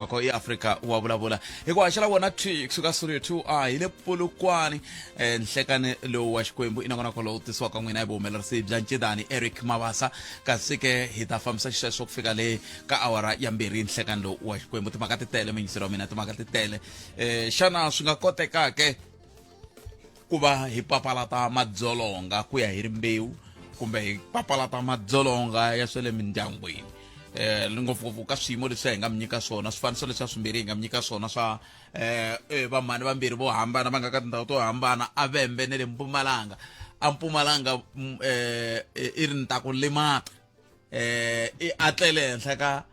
Nongonoko i Afrika wa vulavula hi ku haxela wona thwi kusuka studio 2 a hi le Polokwane. Nhlekani lowu wa Xikwembu i nongonoko lowu tisiwaka n'wina hi vuhumelerisi bya Ncedani Eric Mabasa, kasi ke hi ta fambisa xisweswo ku fika le ka awara ya 2 nhlekani lowu wa Xikwembu. Timhaka ti tele, muyingiseri wa mina, timhaka ti tele. Xana swi nga koteka ke ku va hi papalata madzolonga ku ya hi rimbewu, kumbe hi papalata madzolonga ya swa le mindyangwini, ngopfungopfu ka swiyimo leswi hi nga mi nyika swona, swifaniso leswi swimbirhi hi nga mi nyika swona swa vamhani vambirhi vo hambana va nga ka tindhawu to hambana, a Vhembe ne le Mpumalanga? A Mpumalanga i ri ni ta ku limata, i atlele henhla ka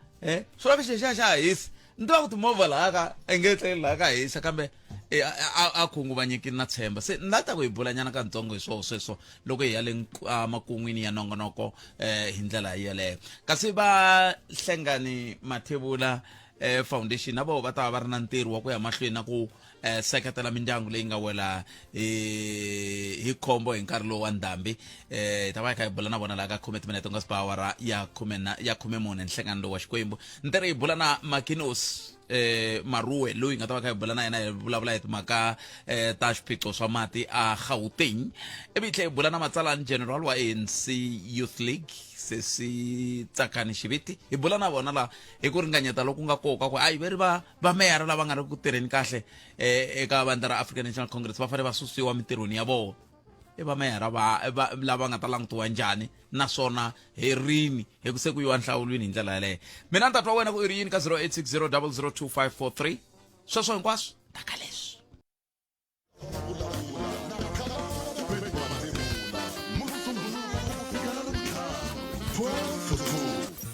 swi lava xi xa xa hisa. Ni tiva ku timovha laha ka i nge tleli laha ka hisa, kambe a khunguvanyekile na tshemba. Se ni la ta ku hi bulanyana katsongo hi swoho sweswo loko hi ya le makun'wini ya nongonoko hi ndlela yeleyo. Kasi va Hlengani Mathebula Foundation na voho va ta va va ri na ntirho wa ku ya mahlweni na ku seketela mindyangu leyi nga wela hi khombo hi nkarhi lowu wa ndhambi. Hi ta va hi kha hi bula na vona laha ka 10 timinete nga siba awara ya khume na ya 14 nhlekani lowu wa Xikwembu. Ntirho hi bula na Makinos Maruwe, loyi hi nga ta va kha hi bula na yena, hi vulavula hi timhaka ta xiphiqo swa mati a Gauteng, ivi hi tlhela hi bula na matsalani general wa ANC Youth League, sesi Tsakani Xiviti. Hi bula na vona la hi ku ringanyeta loku nga koka ku a yi veri va vameyara lava nga ri ku tirheni kahle eka vandla ra African National Congress va fanele va susiwa mintirhweni ya vona. I vameyara va lava nga ta langutiwa njhani, naswona hi rini, hi ku se ku yiwa nhlawulweni hi ndlela yaleyo? Mina ni ta twa wena ku i ri yini ka 0860 002543. Sweswo hinkwaswo ta ka leswi.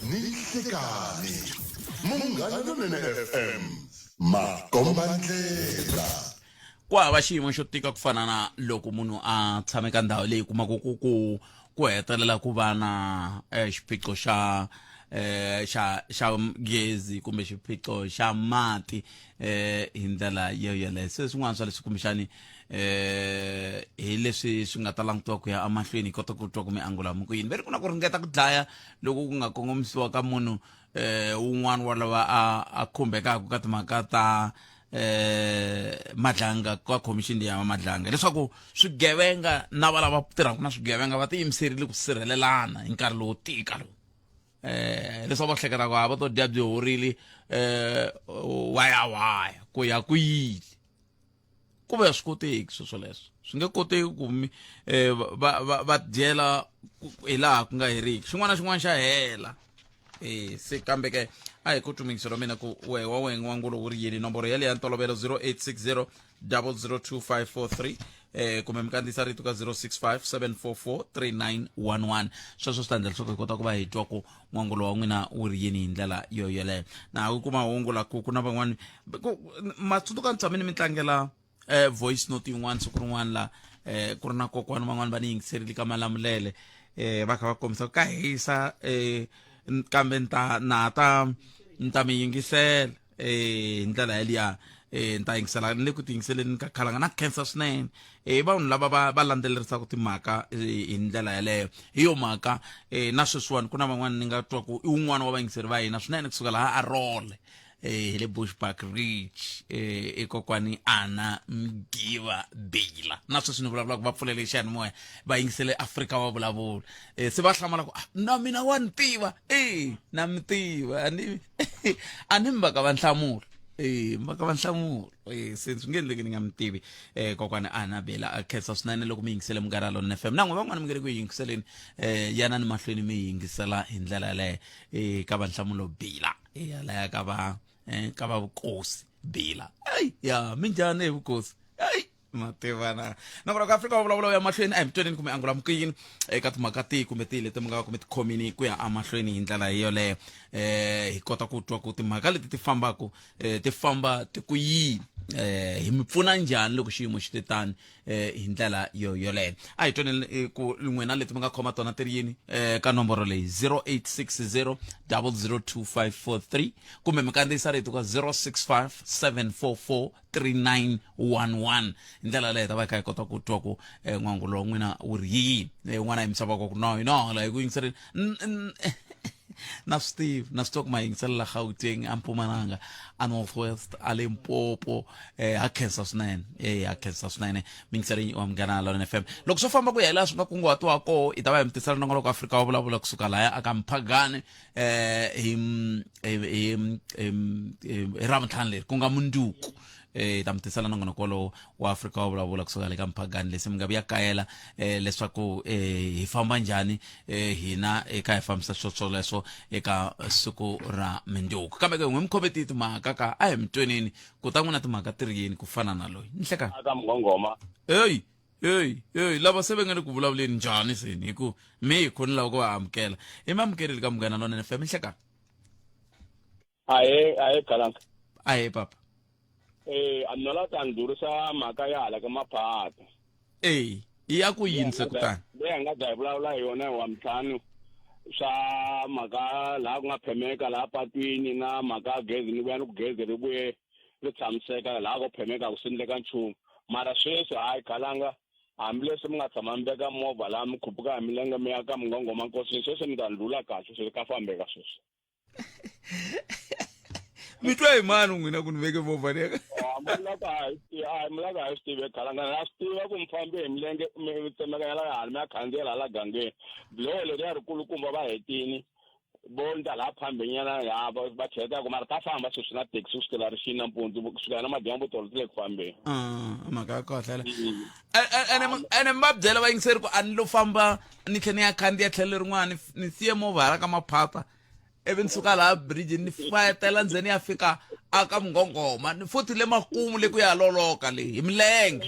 Ni nhlekani Munghana Lonene FM, makombandlela. Ku hava xiyimo xo tika ku fana na loko munhu a tshame ka ndhawu leyi kumaka ku hetelela ku va na xiphiqo xa xa gezi kumbe xiphiqo xa mati hi ndlela yo yeleyo. Se swin'wana swa leswi kumbexani hi leswi swi nga ta langutiwa ku ya emahlweni, hi kota ku twa ku miangulo mi ku yini. Ve ri ku na ku ringeta ku dlaya loku ku nga kongomisiwa ka munhu wun'wana wa lava a khumbekaka ka timhaka ta Madlanga, ka commission ya Madlanga, leswaku swigevenga na va lava tirhaka na swigevenga va tiyimiserile ku sirhelelana hi nkarhi lowo tika lowu, leswaku va hleketa ku a va to dya byi horile, waya waya ku ya ku yile ku ve swi koteki. Swo swoleswo swi nge koteki ku mi va dyela hi laha ku nga heriki, xin'wana na xin'wana xa hela. Se kambe ke a hi ku tumingiselo mina ku we wa wena n'wangulo wu ri yini. Nomboro yaleyo ya ntolovelo, 0860 002543, kumbe mi kandziyisa rito ka 065 744 3911. Sweswo swi ta endla leswaku hi kota ku va hi twa ku n'wangulo wa n'wina wu ri yini hi ndlela yo yoleyo. Na ku kuma hungu la ku na van'wani matsundzuka ni tshame ni mi tlangela voice note yin'wana siku rin'wana la ku ri na kokwana van'wana va ni yingiserile ka Malamulele, va kha va kombisa ku ka hisa, kambe ni ta na ta ni ta mi yingisela hi ndlela yaliya, ni ta yingisela ni le ku ti yingiseleni ka khalanga na khensa swinene. Vanhu lava va landzelerisaka timhaka hi ndlela yaleyo, hi yo mhaka na sweswiwani ku na van'wana ni nga twa ku i wun'wana wa vayingiseri va hina swinene kusuka laha a role hi le Bushbuck Ridge, i kokwani Ana Mgiva Bila. Na sweswi ni vulavulaka va pfulele xiyanimoya va yingisele Afrika wa vulavula. Se va hlamala ku ah, na mina wa ni tiva, na mi tiva, a ni mi va ka va nhlamulo, mi va ka va nhlamulo. Se swi nge endleki ni nga mi tivi. Kokwani Ana Bela, a khensa swinene loko mi yingisele Munghana Lonene FM. Na n'we van'wana mi nge le ku yingiseleni, yanani mahlweni mi yingisela hi ndlela yaleyo ka va nhlamulo Bila yalaya ka va vukosi Bila. Ai ya minjhani hi vukosi? Ai mativana nakona ku Afrika wa vulavula ya mahlweni. A hi mitwaneni kumbe angula mukuyini eka timhaka tihi kumbe tihi leti mi nga va kumbe tikhomini ku ya emahlweni hi ndlela yoleyo, hi kota ku twa ku timhaka leti ti fambaka ti famba ti ku yini, hi mi pfuna njhani loko xiyimo xi te tani hi ndlela yo yoleyo. A hi twaneni ku n'wina leti mi nga khoma tona ti ri yini ka nomboro leyi, 0860 002543, kumbe mi kandziyisa rito ka 065 744 3911. Hi ndlela yaleyo hi ta va hi kha hi kota ku twa ku n'wangulo wa n'wina wu ri yini. Un'wana a yimisava ku no no la hi ku yingiseleni. Na swi tivi, na swi tiva ku ma yingisela la Gauteng, a Mpumalanga, a North West, a Limpopo. Ha khensa swinene, ha khensa swinene miyingiseri wa Munghana Lonene FM. Loko swo famba ku ya hi laha swi nga kunguhatiwa koho, hi ta va hi mi tisela nongonoko Afrika wa vulavula kusuka lahaya aka Mphagani hi hi hi hi Ravuntlhanu leri ku nga munduku. Hi ta mi tisela nongonoko wolowo wa Afrika wa vulavula kusuka le ka Mphagani. Leswi mi nga vuya kayela leswaku hi famba njhani hina eka hi fambisa swilo swoleswo eka siku ra minduku. Kambe ke n'wi mi khome ti timhaka ka a hi mi tweneni ku ta n'wina timhaka ti ri yini ku fana na loyi nhlekani aka Mngongoma. Heyi heyi heyi, lava se va nga le ku vulavuleni njhani seni hi ku mi hi khoni lava ku va amukela i mi amukeleli ka Munghana Lonene FM nhlekani. Ahe, ahe Galanka. Ahe papa. A ni la ta ndlurisa mhaka ya hala ka maphata. Eyi, i ya ku yini se kutani? Leyi a nga za hi vulavula hi yona hi Wamtlhanu swa mhaka laha ku nga phemeka laha patwini na mhaka ya gezi, ni vuya ni ku gezi ri vuye ri tshamiseka laha ko phemeka ku swi endleka nchumu. Mara sweswi hayi Galanga, hambileswi mi nga tshama mi veka movha laha mi khupuka hi milenge mi ya ka Mngongoma Nkosini, sweswi mi ta ndlula kahle sweswi, ka fambeka sweswi. Mi twa hi mani n'wina ku ni veke movha leyi? Mulaka a hi swi tivi Galanga, na swi tiva ku mi fambe hi milenge mi tsemekanya la hala mi ya khandziyela hala gangeni biloho leriya rikulukumba va hetini vo ndla laha phambenyana ya va cheleta ku mara ta famba sweswi na taxi kusukela rixini nampundzu kusukela na madyambu tolo ti le ku fambeni. Mhaka ya kahle ene mi va byela vayingiseri ku a ni lo famba ni tlhe ni ya khandziya tlhelo lerin'wana ni siye movha hala ka maphata ivi ni suka laha bridge ni fayetela ndzeni ya fika aka Mungongoma ni futhi le makumu le ku ya loloka le hi milenge.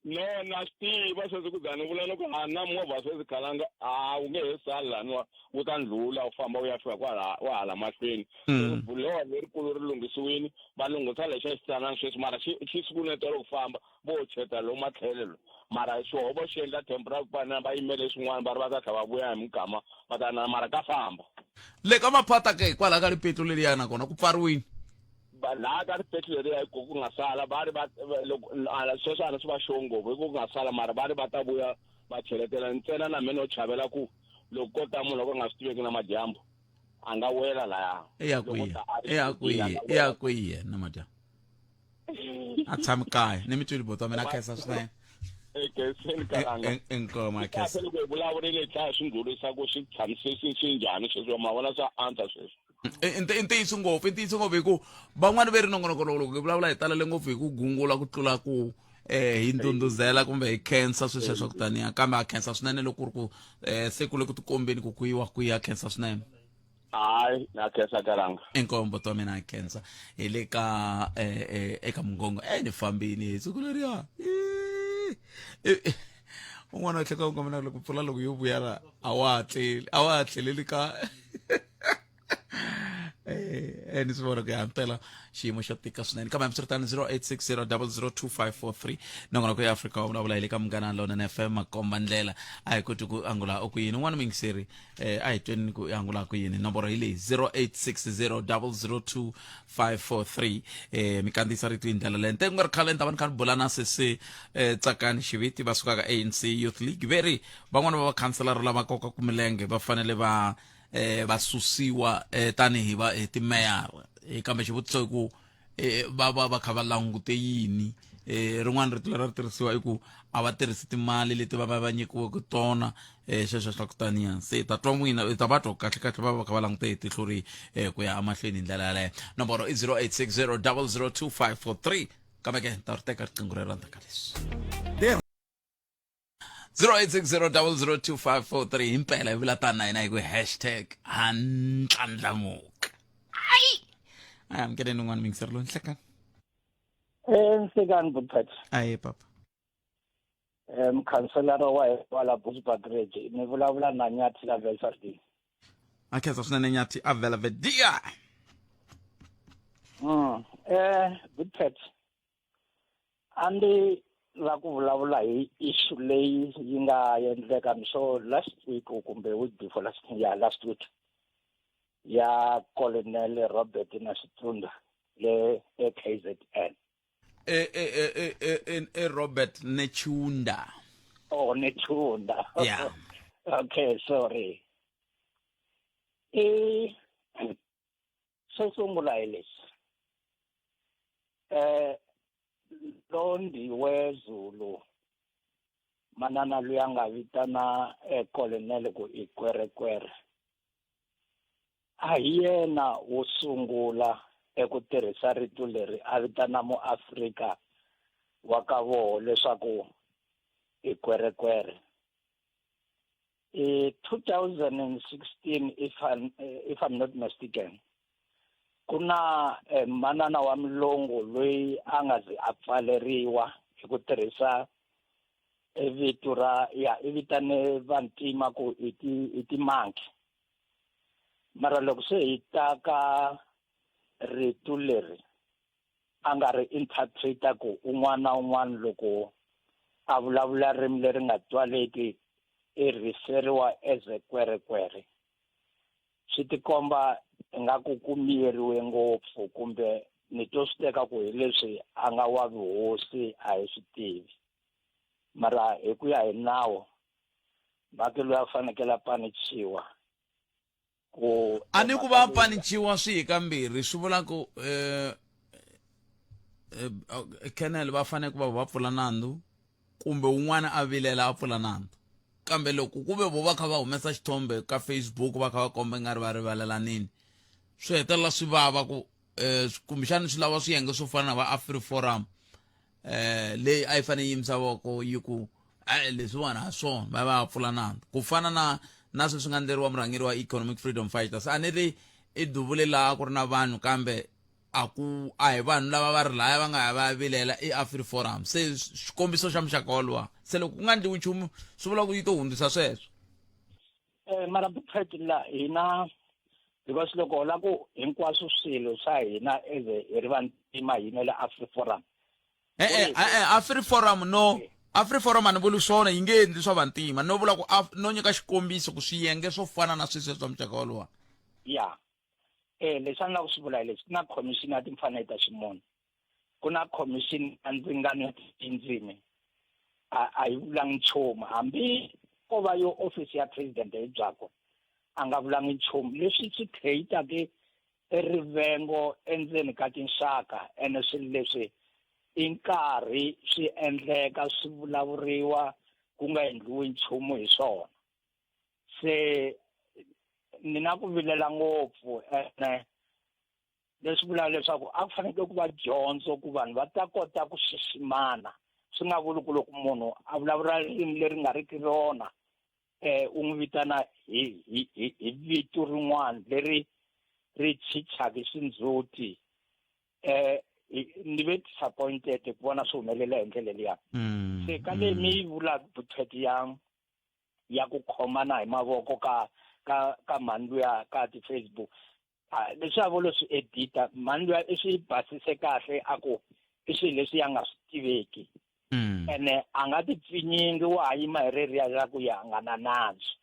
No, na swi tiva sweswi ku za ni vula ni ku a na movha sweswi Khalanga a wu nge he sali laniwa, wu ta ndlula wu famba wu ya fika kwala wa hala mahlweni. Buloho lerikulu ri lunghisiwile, va lunghisa lexa xitsanana sweswi, mara xi xi sungule tolo ku famba vo cheta lomu matlhelo, mara xoho vo xi endla temporary ku va yimele swin'wana va ri va ta tlhela va vuya hi mugama va ta na, mara ka famba. Le ka maphata ke hikwalaho ka ripetlu leriya nakona ku pfariwile. Laha ka ripetlu leriya hi ku nga sala va ri va loko sweswo a ni swi va sure ngopfu hi ku nga sala, mara va ri va ta vuya va cheletela ntsena. Na mina no chavela ku loko ko ta munhu loko a nga swi tiveki na madyambu a nga wela laya. I ya kwihi, i ya kwihi, i ya kwihi na madyambu a tshami kaya ni mi twile boti wa mina, a khensa swinene. Inkomu, a khensa. Loko hi vulavurile hi tlhela hi swi ndlhulisa ku swi tshamise swi njhani sweswi, ma vona swa antswa sweswi. I ntiyiso ngopfu, i ntiyiso ngopfu, hi ku van'wani ve ri nongonoko loko hi vulavula hi talele ngopfu hi ku gungula ku tlula ku hi ndhundhuzela kumbe hi khensa swilo sweswo ku taniya, kambe a khensa swinene loko ku ri ku se ku le ku tikombeni ku ku yiwa kwihi, a khensa swinene. Hayi, na khensa Kalanga. Inkomu buti wa mina, a khensa. Hi le ka eka Mungongo ni fambini hi siku leriya. Un'wana wa hleka un'wana mina loko mpfula loko yo vuya la a wa ha tleli, a wa ha tlheleli ka ni swi vona ku ya mpela xiyimo xo tika swinene. Kambe hambiswiritano 0860002543 nongonoko ya Afrika wa vulavula hi le ka Munghana Lonene FM makomba ndlela a hi koti ku angula u ku yini un'wana muyingiseri a hi tweni ku angula ku yini. Nomboro hi leyi 0860002543. Mi kandziyisa rito hi ndlela leyi nte ku nga ri khale ni ta va ni kha ni bula na sesi Tsakani Xiviti va sukaka ANC Youth League, ve ri van'wana va vakhanselara lava kokaku milenge va fanele va va susiwa tanihi va timeyara. Kambe xivutiso i ku va va va kha va langute yini? Rin'wana rito leri ri tirhisiwa i ku a va tirhisi timali leti va va va nyikiweke tona, sweswo swa ku taniya. Se hi ta twa n'wina, hi ta va twa kahle kahle va va va kha va langute hi tihlo ri ku ya emahlweni hi ndlela yaleyo. Nomboro i 0860002543, kambe ke ni ta ri teka riqingho rero endzhaku ka leswi. 0860002543 himpela hi vula tani na hina hi ku hashtag handlandlamuka. Ayi, a hi amukeleni un'wana muyingiseri loyi. Nhlekani. Nhlekani Butpet. Aye papa. Mukhanselara wa hina wa la Bushbuckridge, ni vulavula na Nyathi la Belfast. A khensa swinene Nyathi a Belvedere. Butpet, a ndi la ku vulavula hi issue leyi yi nga endleka so last week kumbe week before last, yeah, last week ya Colonel Robert Nashitunda le eKZN. Robert Nechunda. Oh, Nechunda. Yeah. Okay, sorry. I xo sungula hi lexi Londiwe Zulu manana luya nga vitana colonel ku i kwerekwere a hi yena wo sungula eku tirhisa rito leri a vitana muAfrika wa ka voho leswaku i kwerekwere. I 2016 if I'm not mistaken ku na eh, manana wa mulungu loyi a nga zi a pfaleriwa hi ku tirhisa vito ra ya i vitane vantima ku i ti i ti-monkey mara loko se hi ta ka rito leri a nga ri interpreta ku un'wana na un'wana loko a vulavula ririmi leri nga twaleki i riferiwa as a kwerekwere swi tikomba ingaku ku miyeriwe ngopfu kumbe ni to swi teka ku hi leswi a nga wa vuhosi a hi swi tivi mara hi ku ya hi nawu mhaki loyi a fanekele a panichiwa ku a ni ku va panichiwa swi hi kambirhi swi vula ku eh, eh, colonel va fanele ku va va pfula nandzu kumbe un'wana a vilela a pfula nandzu kambe loko ku ve vo va kha va humesa xithombe ka Facebook va kha va komba nga ri va rivalelanini swi hetelela swi vava ku eh, kumbexana swi lava swiyenge swo fana na va AfriForum eh leyi a yi fanele yi yimisa voko yi ku e leswiwani ha swona va va pfula nandzu ku fana na na sweswi nga ndleriwa murhangeri wa economic freedom fighters a ni ri i duvule laha ku ri na vanhu kambe a ku a hi vanhu lava va ri laya va nga ya va ya vilela i AfriForum se xikombiso xa muxaka woluwa se loko ku nga ndliwi nchumu swi vula ku yi to hundzisa sweswo eh mara buphet la hina because loko la ku hinkwaswo swilo swa hina as hi ri vantima hi yimela AfriForum eh eh eh AfriForum no AfriForum a ni vuli swona yi nge endli swa vantima no vula ku no nyika xikombiso ku swiyenge swo fana na sweswiya swa muxaka woluwa ya eh leswi a ni lava ku swi vula hi leswi ku na commission ya timfanelo ta ximunhu ku na commission ya ndzingano ya tindzimi a yi vulangi nchumu hambi ko va yo office ya president hi byakwe a nga vulangi nchumu leswi swi creataka rivengo endzeni ka tinxaka ene swilo leswi i nkarhi swi endleka swi vulavuriwa ku nga endliwi nchumu hi swona se ni na ku vilela ngopfu ene leswi vulaka leswaku a ku fanekele ku va dyondzo ku vanhu va ta kota ku xiximana swi nga vuli ku loko munhu a vulavula ririmi leri nga riki rona eh u n'wi vitana hi hi hi hi vito rin'wana leri ri chichaka xindzhuti eh ni ve disappointed ku vona swi humelela hi ndlela liya se ka leyi mi yi vulaka buthet ya ya ku khomana hi mavoko ka ka ka mhani luya ka ti-Facebook leswi a vo lo swi edita mhani luya i swi basise kahle a ku i swilo leswi ya nga swi tiveki ene a nga ti pfinyingi wa ha yima hi reriya ra ku ya nga na nandzu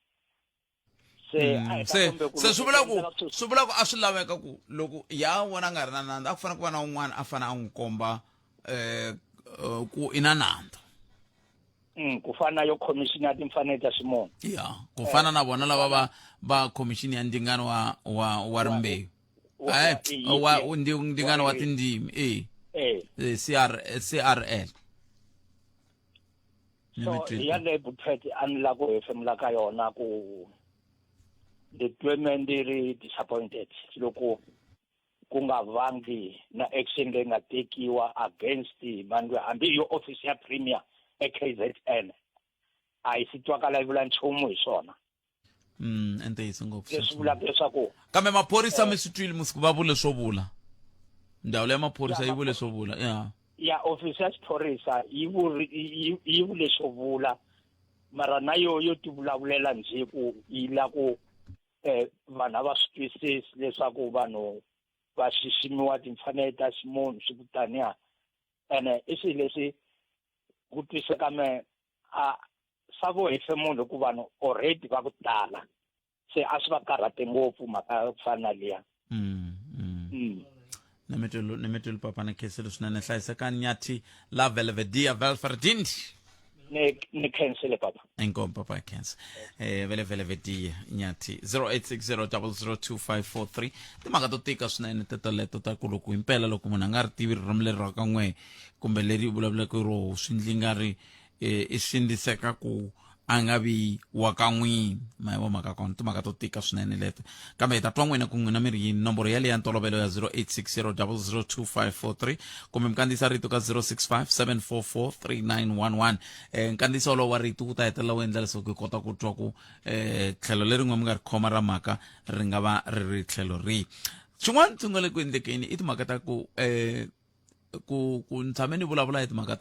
se a hi ta se kumbe ku se swi vula ku endlela sweswi. swi vula ku a swi laveka ku loko ya vona a nga ri na nandzu a ku fanele ku va na un'wana a fanele a n'wi komba eh ku i na nandzu Ku fana na yo commission ya timfanelo ta ximunhu ya ku fana na vona lava va va commission ya ndzingano wa wa wa rimbewu Eh, wa ndzingano wa tindzimi eh eh CR CRL so hi yaleyo buphet a ni lava ku hefemula ka yona ku ndzi twe me ndzi ri disappointed loko ku nga vangi na action leyi nga tekiwa against vanhu hambi yo office ya premier e-KZN a yi si twakala yi vula nchumu hi swona I ntiyiso ngopfu leswi vulaka leswaku kambe maphorisa mi swi twile musiku va vule swo vula ndzawulo ya maphorisa yi vule swo vula ya ya office ya xiphorisa yi vuri yi vule swo vula mara na yo yo ti vulavulela njhe ku yi la ku eh vanhu a va swi twisisi leswaku vanhu va xiximiwa timfanelo ta ximunhu swi ku taniya ene i swilo leswi ku twisa ka me a swa vo hefemulo ku vanhu already va ku tala se a swi va karhate ngopfu mhaka ya ku fana na liya Nimitwelo papa ni khensile swinene hlayisekani nyathi la velvedia velverdint. Ni khensile papa. Inkomu papa, khensa. Vele vele vetiye nyathi 0860002543. Timhaka to tika swinene teto ta ku loko himpela loko munhu a nga ri tivi ririmi leri ra ka n'we kumbe leri vulavulaka hi roho, swi ndli nga ri i swi ndliseka ku a nga vi wa ka n'wini. Ma yi vo mhaka kona, timhaka to tika swinene leto, kambe hi ta twa n'wina ku n'wina mi ri yini. Nomboro yaleyo ya ntolovelo ya 0860002543, kumbe mi kandziyisa rito ka 065 744 3911. Nkandziyiso wolowo wa rito wu ta hetelela wu endla leswaku hi kota ku twa ku tlhelo leri n'we mi nga ri khoma ra mhaka ri nga va ri ri tlhelo rihi. Xin'wana swi nga le ku endlekeni i timhaka ta ku ku ni tshame ni vulavula hi timhaka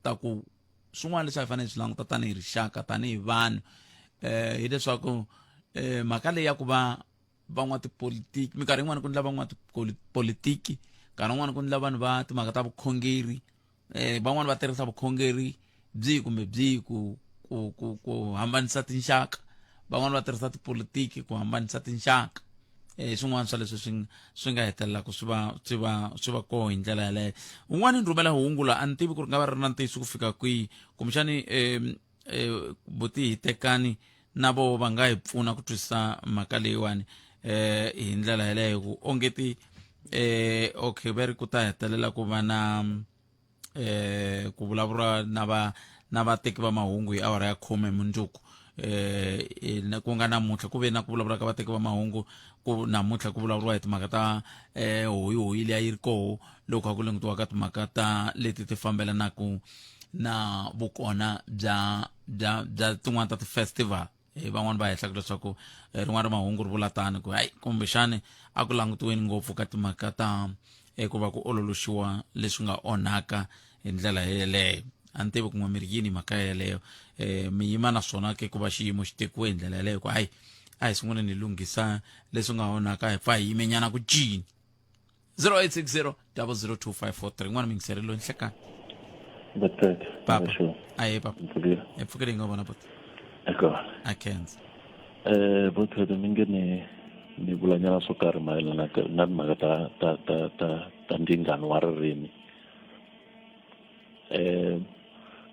ta ku swin'wana leswi a hi fanele hi swi languta tanihi rixaka, tanihi vanhu, hileswaku mhaka leyi ya ku va van'watipolitiki, minkarhi yin'wana ku endla van'watipolitiki, nkarhi wun'wana ku endla vanhu va timhaka ta vukhongeri, van'wani va tirhisa vukhongeri byihi kumbe byihi ku hambanisa tinxaka, van'wani va tirhisa tipolitiki ku hambanisa tinxaka. Swin'wana swa leswi swi nga hetelelaka swi va koho hi ndlela yaleyo. Un'wana ni rhumela hungu la, a ni tivi ku ri nga va ri na ntiyiso ku fika kwihi, kumbexani buti Hitekani na vo va nga hi pfuna ku twisisa mhaka leyiwani hi ndlela yaleyo, ku ongeti okay, va ri ku ta hetelela ku va na ku vulavula na vateki va mahungu hi awara ya 10 mundzuku, ku nga namuntlha. Ku ve na ku vulavula ka vateki va mahungu ku namuntlha, ku vulavuriwa hi timhaka ta hoyihoyi leyi yi ri koho loko a ku langutiwa ka timhaka ta leti ti fambelanaka na vukona bya tin'wana ta ti-festival. Van'wani va hehlaka leswaku rin'wana ra mahungu ri vula tani ku hayi, kumbexani a ku langutiweni ngopfu ka timhaka ta ku va ku ololoxiwa leswi nga onhaka hi ndlela yeleyo. A ni tivi kun'we mi ri yini mhaka yeleyo, mi yima na swona ke ku va xiyimo xi tekiwe hi ndlela yeleyo, ku hayi, a hi sunguleni hi lunghisa leswi nga onhaka, hi pfa hi yimenyana ku cini. 0860 002543. N'wana mingiseri loyi, nhlekani. Batete. Papa. Aye papa. Mpfukile. Hi pfukile, hi nga vona buti. Eka. A khensa. Botete, mi nge ni vulanyana swo karhi mayelana na timhaka ta ndzingano wa ririmi.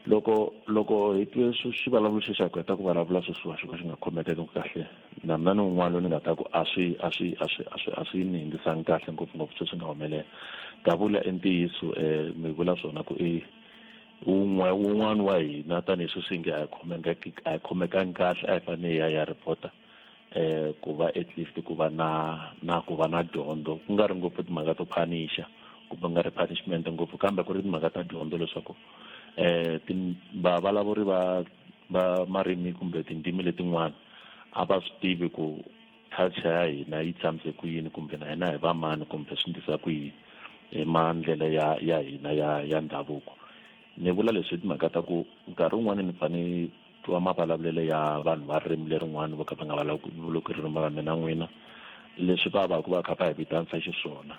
Loko hi twe xivulavuro xi xa ku heta ku vulavula sweswiwa xo ka xi nga khomekeki kahle, na mina ni un'wana loyi ni nga ta ku a swi ni hindzisangi kahle, ngopfungopfu sweswi nga humelela. Ta vula i ntiyiso, mi vula swona ku i wun'we wun'wana wa hina tanihi sweswi nge a hi khomekangi kahle, a hi fanele hi ya report-a ku va at least ku va na dyondzo, ku nga ri ngopfu timhaka to phanisha kumbe nga ri punishment ngopfu, kambe ku ri timhaka ta dyondzo leswaku vavulavuri va marimi kumbe tindzimi letin'wana a va swi tivi ku culture ya hina yi tshamise ku yini, kumbe na hina hi va mani, kumbe swi ndlisa ku yini hi mandlela ya hina ya ndhavuko. Ni vula leswi hi timhaka ta ku nkarhi wun'wani ni fane twa mavulavulelo ya vanhu va ririmi lerin'wani vo ka va nga vulavuli ririmi ra mina n'wina, leswi va va ku va kha va hi vitanisa xiswona,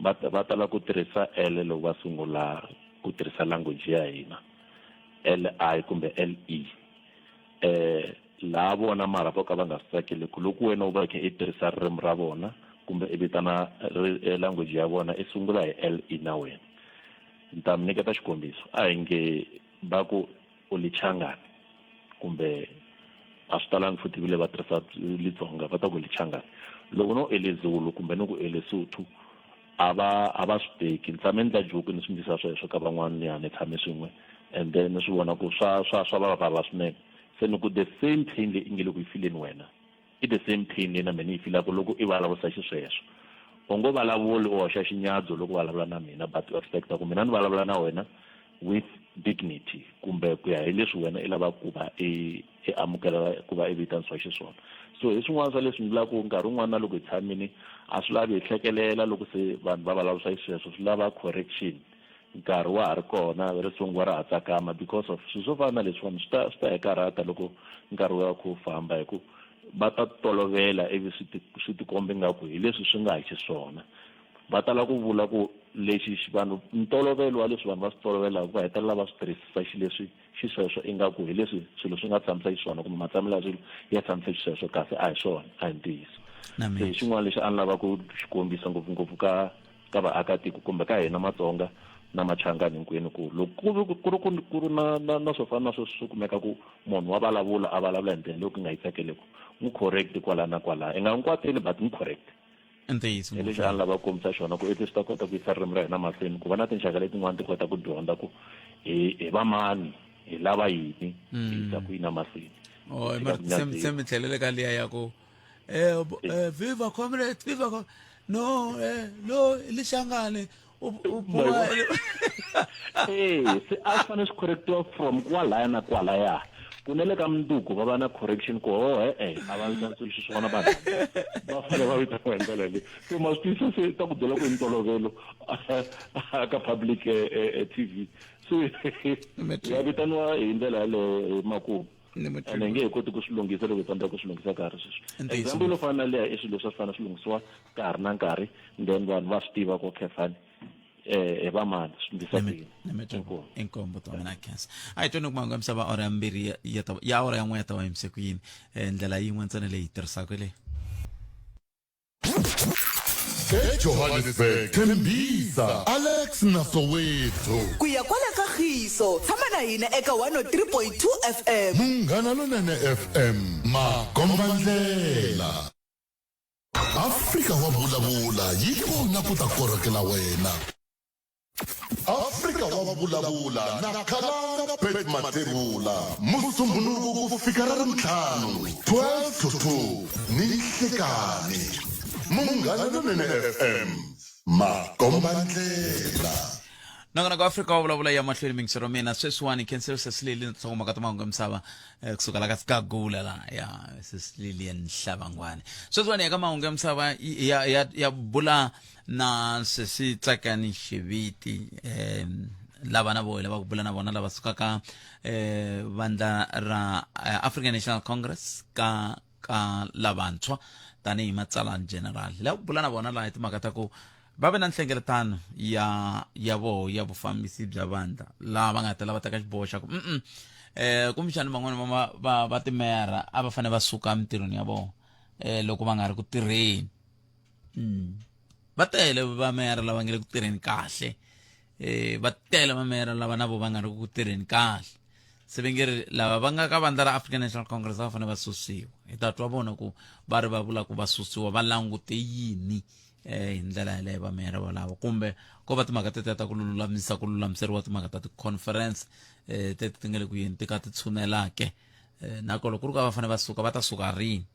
va tala ku tirhisa L loko va sungula ku tirhisa language ya hina, L I kumbe L E, laha vona mara vo ka va nga swi tsakeli ku loko wena u va kha i tirhisa ririmi ra vona kumbe i vitana language ya vona i sungula hi L E na wena. Ni ta mi nyiketa xikombiso. A hi nge va ku u Lichangani, kumbe a swi talangi futhi vile va tirhisa Litsonga, va ta ku Lichangani. Loko no ele Zulu kumbe ni ku ele Sotho, a va swi teki. Ni tshame ni ndla joke ni swi ndlisa sweswo ka van'wana ya ni tshame swin'we, and then ni swi vona ku swa va vava swinene. Se ni ku the same pain leyi i nge le ku yi fileni wena i the same pain leyi na mina yi filaka loko i vulavurisa xisweswo. U ngo vulavuli u hoxa xinyadzo loko vulavula na mina, but u expecta ku mina ni vulavula na wena with dignity kumbe ku ya hi leswi wena i lavaka ku va i amukela ku va i vitanisiwa xiswona. So hi swin'wana swa leswi ni vulaka ku nkarhi wun'wana na loko hi tshamini, a swi lavi hi hlekelela loko se vanhu va vulavurisa xisweswo, swi lava correction nkarhi wa ha ri kona, risunguwa ra ha tsakama, because of swilo swo fana na leswiwani swi ta hi karhata loko nkarhi wu ya kha wu famba, hi ku va ta tolovela ivi swi tikomba ingaku hi leswi swi nga hi xiswona. Va tala ku vula ku lexi vanhu ntolovelo wa leswi vanhu va swi tolovelaka, va hetelela va swi tirhisisa xileswi xisweswo ingaku hi leswi swilo swi nga tshamisa xiswona kumbe matshamelo ya swilo ya tshamisa xisweswo, kasi a hi swona, a hi ntiyiso. Se hi xin'wana lexi a ni lava ku xi kombisa ngopfungopfu ka vaakatiko kumbe ka hina Matsonga. Na Machangani hinkwenu ku loko ku ri ku ri ku ku ri na na na swo fana na sweswo swi kumeka ku munhu wa vulavula a vulavula hi ndlela leyi ku nga yi tsakeleku n'wi correct kwala na kwala i nga n'wi kwateli but n'wi correct. I ntiyiso. Hi lexi a ni lava ku kombisa xona ku at least ta kota ku yisa ririmi ra hina mahlweni ku va na tinxaka letin'wana ti kota ku dyondza ku hi hi va mani hi lava yini hi yisa ku yini emahlweni. Oh, Tshika ku se nyadziwa. se mi tlhelele ka liya ya ku eh, eh viva comrade, viva no eh no lixangane u phuma. Eh, se a swi fanele swi correctiwa from kwalaya na kwalaya ku na le ka mundzuku va va na correction ku ho e-e a va vitani xiswona vanhu va fanele va vitaniwa hi ndlela leyi. Se ma swi twisisa se ta ku byela ku i ntolovelo ka public TV se ya vitaniwa hi ndlela yaleyo hi makumu ene nge he koti ku swi lunghisa loko hi tsandzeka ku swi lunghisa ka ha ri sweswi. Example yo fana na leya i swilo leswi a swi fanele swi lunghisiwa ka ha ri na nkarhi then vanhu va swi tiva ku okay fine eh hi va mani swi ndlisa ku yini. Inkomu. Inkomu to mina khensa. A hi tweni ku mahungu ya misava awara ya mbirhi ya ta ya awara ya n'we ya ta va yimise ku yini. Ndlela yin'we ntsena leyi hi tirhisaka leyi. Ejohannesburg, Tembisa, Alex na Soweto. Ku ya kwala ka Khiso, tshama na hina eka 103.2 FM. Munghana Lonene FM, makombandlela. Afrika wa vulavula yi kona ku ta korhokela wena. Afrika wa vulavula na Khalanga Pat Mathebula Musumbhunuku ku fika ra Ravuntlhanu 12 to 2 ni nhlikani. Munghana Lonene FM makombandlela. Nongonoko wa Afrika wa vulavula ya mahlweni mingisero mina sweswiwani khenselo sesilili na tinhlokomhaka ta mahungu ya misava kusuka la ka Sigagula la ya Sesilili Nhlavangwane. Sweswiwani ya ka mahungu ya misava ya ya ya bula Na sesi Tsakani Xiviti um lava na voho lava ku bula na vona lava sukaka eh vandla ra African National Congress ka ka lavantshwa tanihi matsalani general lava ku bula na vona laha hi timhaka ta ku va ve na nhlengeletano ya ya voho ya vufambisi bya vandla laha va nga ta lava teka xiboho xa ku mm eh kumbexani van'wana va va va timeyara a va fanele va suka emitirhweni ya vona eh loko va nga ri ku tirheni. Va tele vameyara lava nga le ku tirheni kahle. Va tele vameyara lava na vo va nga ri ku tirheni kahle. Se va nge ri lava va nga ka vandla ra African National Congress va fanele va susiwa. Hi ta twa vona ku va ri va vula ku va susiwa va langute yini hi ndlela yaleyo vameyara valavo kumbe ko va timhaka tetiya ta ku lulamisa ku lulamiseriwa timhaka ta ti-conference teti ti nga le ku yeni ti ka ti tshunela ke. Na ko loko ku ri ku a va fanele va suka va ta suka rini.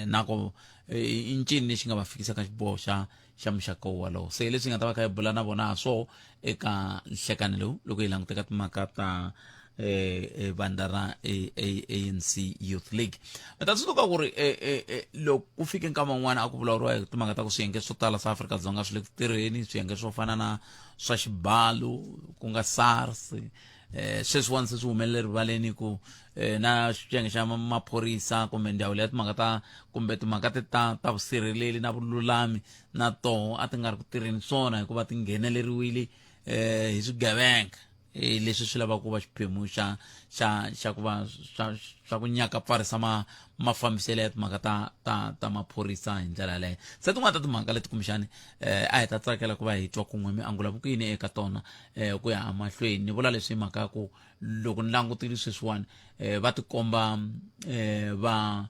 Na ku i ncini lexi nga va fikisa ka xiboho xa xa muxaka wolowo. Se leswi hi nga ta va kha hi bula na vona ha swoho eka nhlekani lowu loko hi languteka timhaka ta vandla ra ANC Youth League. Mi ta tsundzuka ku ri loko ku fike nkama wun'wana a ku vulavuriwa hi timhaka ta ku swiyenge swo tala swa Afrika-Dzonga swi le ku tirheni, swiyenge swo fana na swa xibalo ku nga SARS, sweswiwani se swi humelele rivaleni ku na xiyenge xa maphorisa kumbe ndzawulo ya timhaka ta kumbe timhaka ti ta ta vusirheleli na vululami na toho a ti nga ri ku tirheni swona hikuva ti ngheneleriwile hi swigevenga leswi swi lavaka ku va xiphemu xa xa xa ku va swa swa ku nyaka pfarisa ma mafambiselo ya timhaka ta ta ta maphorisa hi ndlela yaleyo. Se tin'wana ta timhaka leti kumbexani a hi ta tsakela ku va hi twa kun'we mi angula vukuyini eka tona ku ya emahlweni. Ni vula leswi hi mhaka ya ku loko ni langutile sweswiwani va tikomba va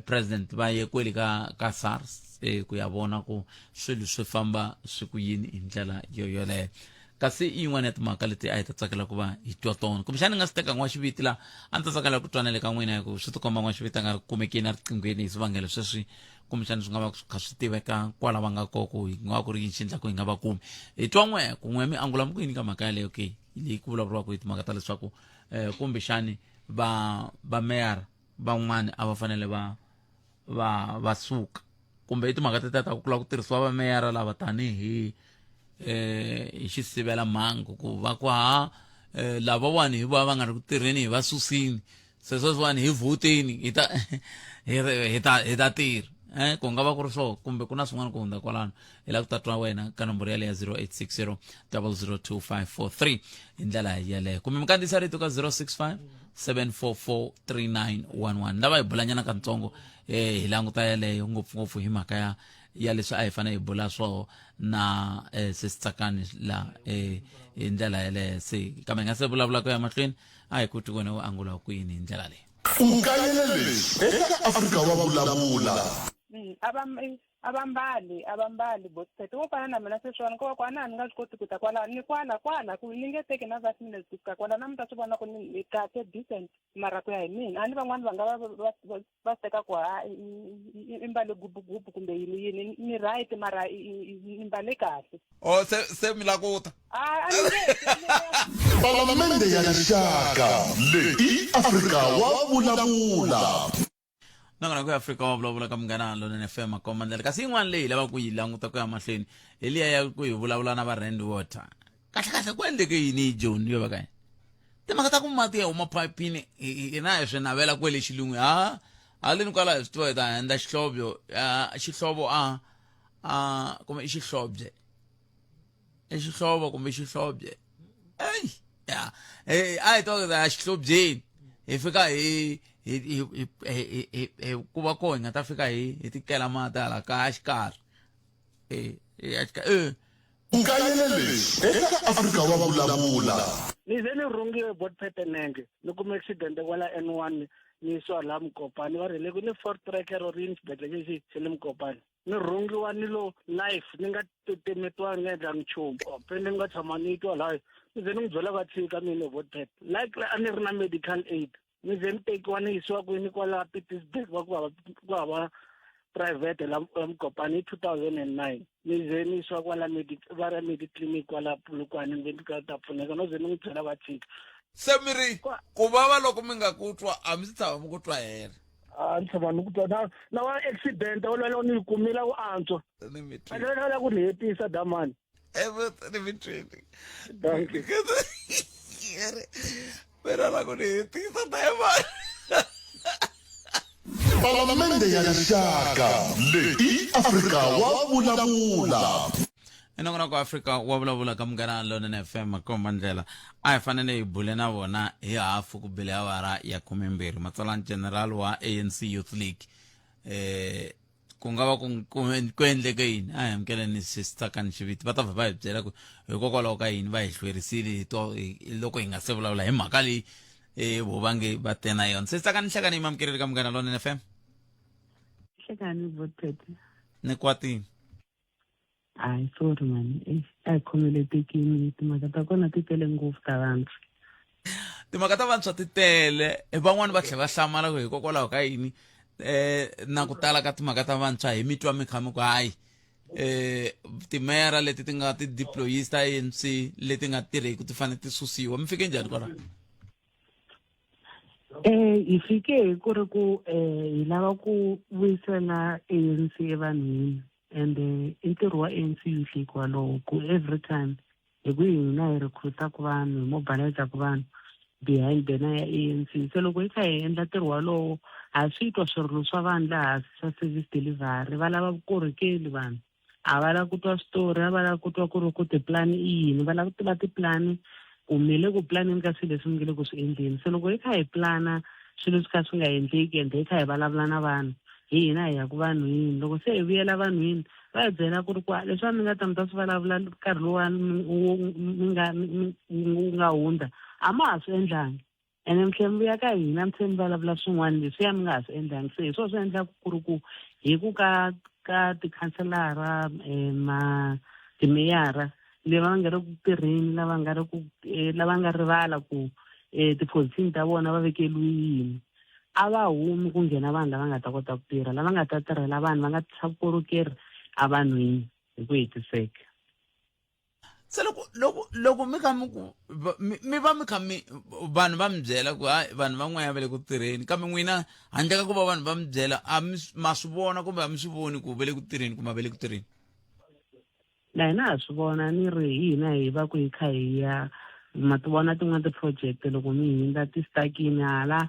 president va ye kwele ka ka SARS ku ya vona ku swilo swi famba swi ku yini hi ndlela yo yoleyo. Kasi i yin'wana ya timhaka leti a hi ta tsakela ku va hi twa tona. Kumbexana ni nga si teka n'waxiviti la a ni ta tsakela ku twa na le ka n'wina hi ku swi tikomba n'waxiviti a nga ri kumekeni eriqinghweni hi swivangelo sweswi kumbexana swi nga va swi kha swi tiveka kwala va nga kona ku hi nga va ku ri yini xi endlaku hi nga va kumi. Hi twa n'we kun'we mi angula mi ku yini ka mhaka yaleyo ke leyi ku vulavuriwaka hi timhaka ta leswaku kumbexani va va meyara van'wani a va fanele va va va suka kumbe i timhaka tetiya ta ku lava ku tirhisiwa va meyara lava tanihi hi xisivela mhangu ku va ku ha lavawani hi va va nga ri ku tirheni hi va susini se sweswiwani hi vhoteni hi ta hi ta hi ta tirha ku nga va ku ri swona kumbe ku na swin'wana ku hundza kwalano. Hi lava ku ta twa wena ka nomboro yaleyo ya 0860 002543 hi ndlela yeleyo kumbe mi kandziyisa rito ka 065 744 3911. Lava hi bulanyana katsongo hi languta yeleyo ngopfungopfu hi mhaka ya ya leswi a hi fanele hi bula swoho na eh, sesitsakani la eh, hi ndlela yeleyo se kambe hi nga se vulavula ku ya mahlweni a hi ku ti wena u angula kwini hi ndlela leyi. U kayele leswi eka Afrika wa Vulavula. A va a va mbali a va mbali bospet wo fana na mina sweswiwani ko va ku a na ha ni nga swi koti ku ta kwala ni kwala kwala ku ni nge teki na five minutes ku fika kwala na mi ta swi vona ku ni kahle decent mara ku ya hi mina a ni van'wani va nga va va va va swi teka ku ha i mbale gubugubu kumbe yini yini ni right mara ni mbale kahle. O se se mi la ku ta. A a ni nge Palamende ya Rixaka leyi i Afrika wa Vulavula. Nakona ku Afrika wa vulavula ka Munghana Lonene FM makomba ndlela kasi yin'wana leyi hi lavaka ku yi languta ku ya mahlweni hi liya ya ku hi vulavula na va Rand Water kahle kahle ku endleke yini hi Joni yo va ka yini timhaka ta ku mati ya huma phayiphini hina hi swi navela kwele xilungwini ha haleni kwala hi swi tiva hi ta endla xihlovyo xihlovo a a kumbe i xihlobye i xihlovo kumbe xihlobye eyi ya eh, a hi twa ya xihlobyeni hi fika hi hi hi hi hi hi ku va koho hi nga ta fika hi hi tikela mati hala kaya xikarhi eh ya xikarhi eh U kayele leswi eka Afrika wa Vulavula. Ni ze ni rhungiwe bot petenenge ni kume accident kwala N1 ni yisiwa laha Mukopani va ri le ku ni Ford Tracker or yini xibedhlele lexi xa le Mukopani ni rhungiwa ni lo life ni nga titimetiwa ni nga endlangi nchumu pende ni nga tshama ni twa laha ni ze ni n'wi byela va tshika mina bot pet like a ni ri na medical aid ni ze ni tekiwa ni yisiwa kwini kwala Pietersburg va ku hava ku hava private la Mokopane hi 2009 ni ze ni yisiwa kwala va ra Mediclinic kwala Polokwane ni ve ni ka ta pfuneka no ze ni n'wi byela va tshika. Se mi ri ku vava loko mi nga ku twa a mi si tshama mi ku twa hela. A ni tshama ni ku twa na na wa accident wolowo ni yi kumile ku antswa. Ni mi A ni la ku ni hetisa damani. Ni mi twile. Dankie. Mina la ku ni hetisa dayimani. Palamende ya Rixaka leyi i Afrika wa Vulavula. Enongonoko Afrika wa vulavula ka Munghana Lonene FM makomba ndlela a hi fanele hi bule na vona hi hafu ku bile awara ya 12 matsalani general wa ANC Youth League eh ku nga va ku ku endleke yini a hi amukeleni sisitsakani xiviti va ta vha va hi byela ku hikokwalaho ka yini va hi hlwerisile hi to loko hi nga se vulavula hi mhaka leyi vo va nge va te na yona sisitsakani nhlekani yi mamukeleli ka Munghana Lonene FM. Nhlekani Botete. Ni kwatini. Hayi sorry mani eish a hi khomeletekini timhaka ta kona ti tele ngopfu ta vantshwa. Timhaka ta vantshwa ti tele van'wani va tlhela va hlamala ku hikokwalaho ka yini eh na ku tala ka timhaka ta vantshwa hi mi twa mi kha mi ku hayi eh timeyara leti ti nga ti deployees ta ANC leti nga tirheki ti fanele ti susiwa mi fike njhani kwalaho? Hi fike hi ku ri ku hi lava ku vuyisela ANC evanhwini ende i ntirho wa ANC Youth League walowo ku every time hi ku hina hi recruit-aku vanhu hi mobilize-aku vanhu behind banner ya ANC se loko hi kha hi endla ntirho walowo ha swi twa swirilo swa vanhu laha hansi swa service delivery va lava vukorhokeli vanhu. A va lavi ku twa switori, a va lavi ku twa ku ri ku tipulani i yini, va lava ku tiva tipulani ku mi le ku pulaneni ka swilo leswi mi nge le ku swi endleni. Se loko hi kha hi pulana swilo swi kha swi nga endleki ende hi kha hi vulavula na vanhu, hi hina hi ya ku vanhwini. Loko se hi vuyela vanhwini va hi byela ku ri ku leswiya mi nga ta mi ta swi vulavula nkarhi luwa mi nga wu nga hundza a ma ha swi endlangi. Ene mi tlhe mi vuya ka hina mi tlhe mi vulavula swin'wana leswiya mi nga ha swi endlangi se hi swona swi endlaka ku ri ku hi ku ka ka tikhanselara ma timeyara lava nga ri ku tirheni lava nga ri ku lava nga rivala ku ti-position ta vona va vekeriwe yini a va humi ku nghena vanhu lava nga ta kota ku tirha lava nga ta tirhela vanhu va nga tisa vukorhokeri evanhwini hi ku hetiseka. Se loko loko loko mi kha mi ku mi va mi kha mi vanhu va mi byela ku hayi vanhu van'wanyana va le ku tirheni kambe n'wina handle ka ku va vanhu va mi byela a mi ma swi vona kumbe a mi swi voni ku va le ku tirheni kumbe a va le ku tirheni? Na hina ha swi vona ni ri hi hina hi va ku hi kha hi ya ma ti vona tin'wana ti-project loko mi hundza ti stuck-ini hala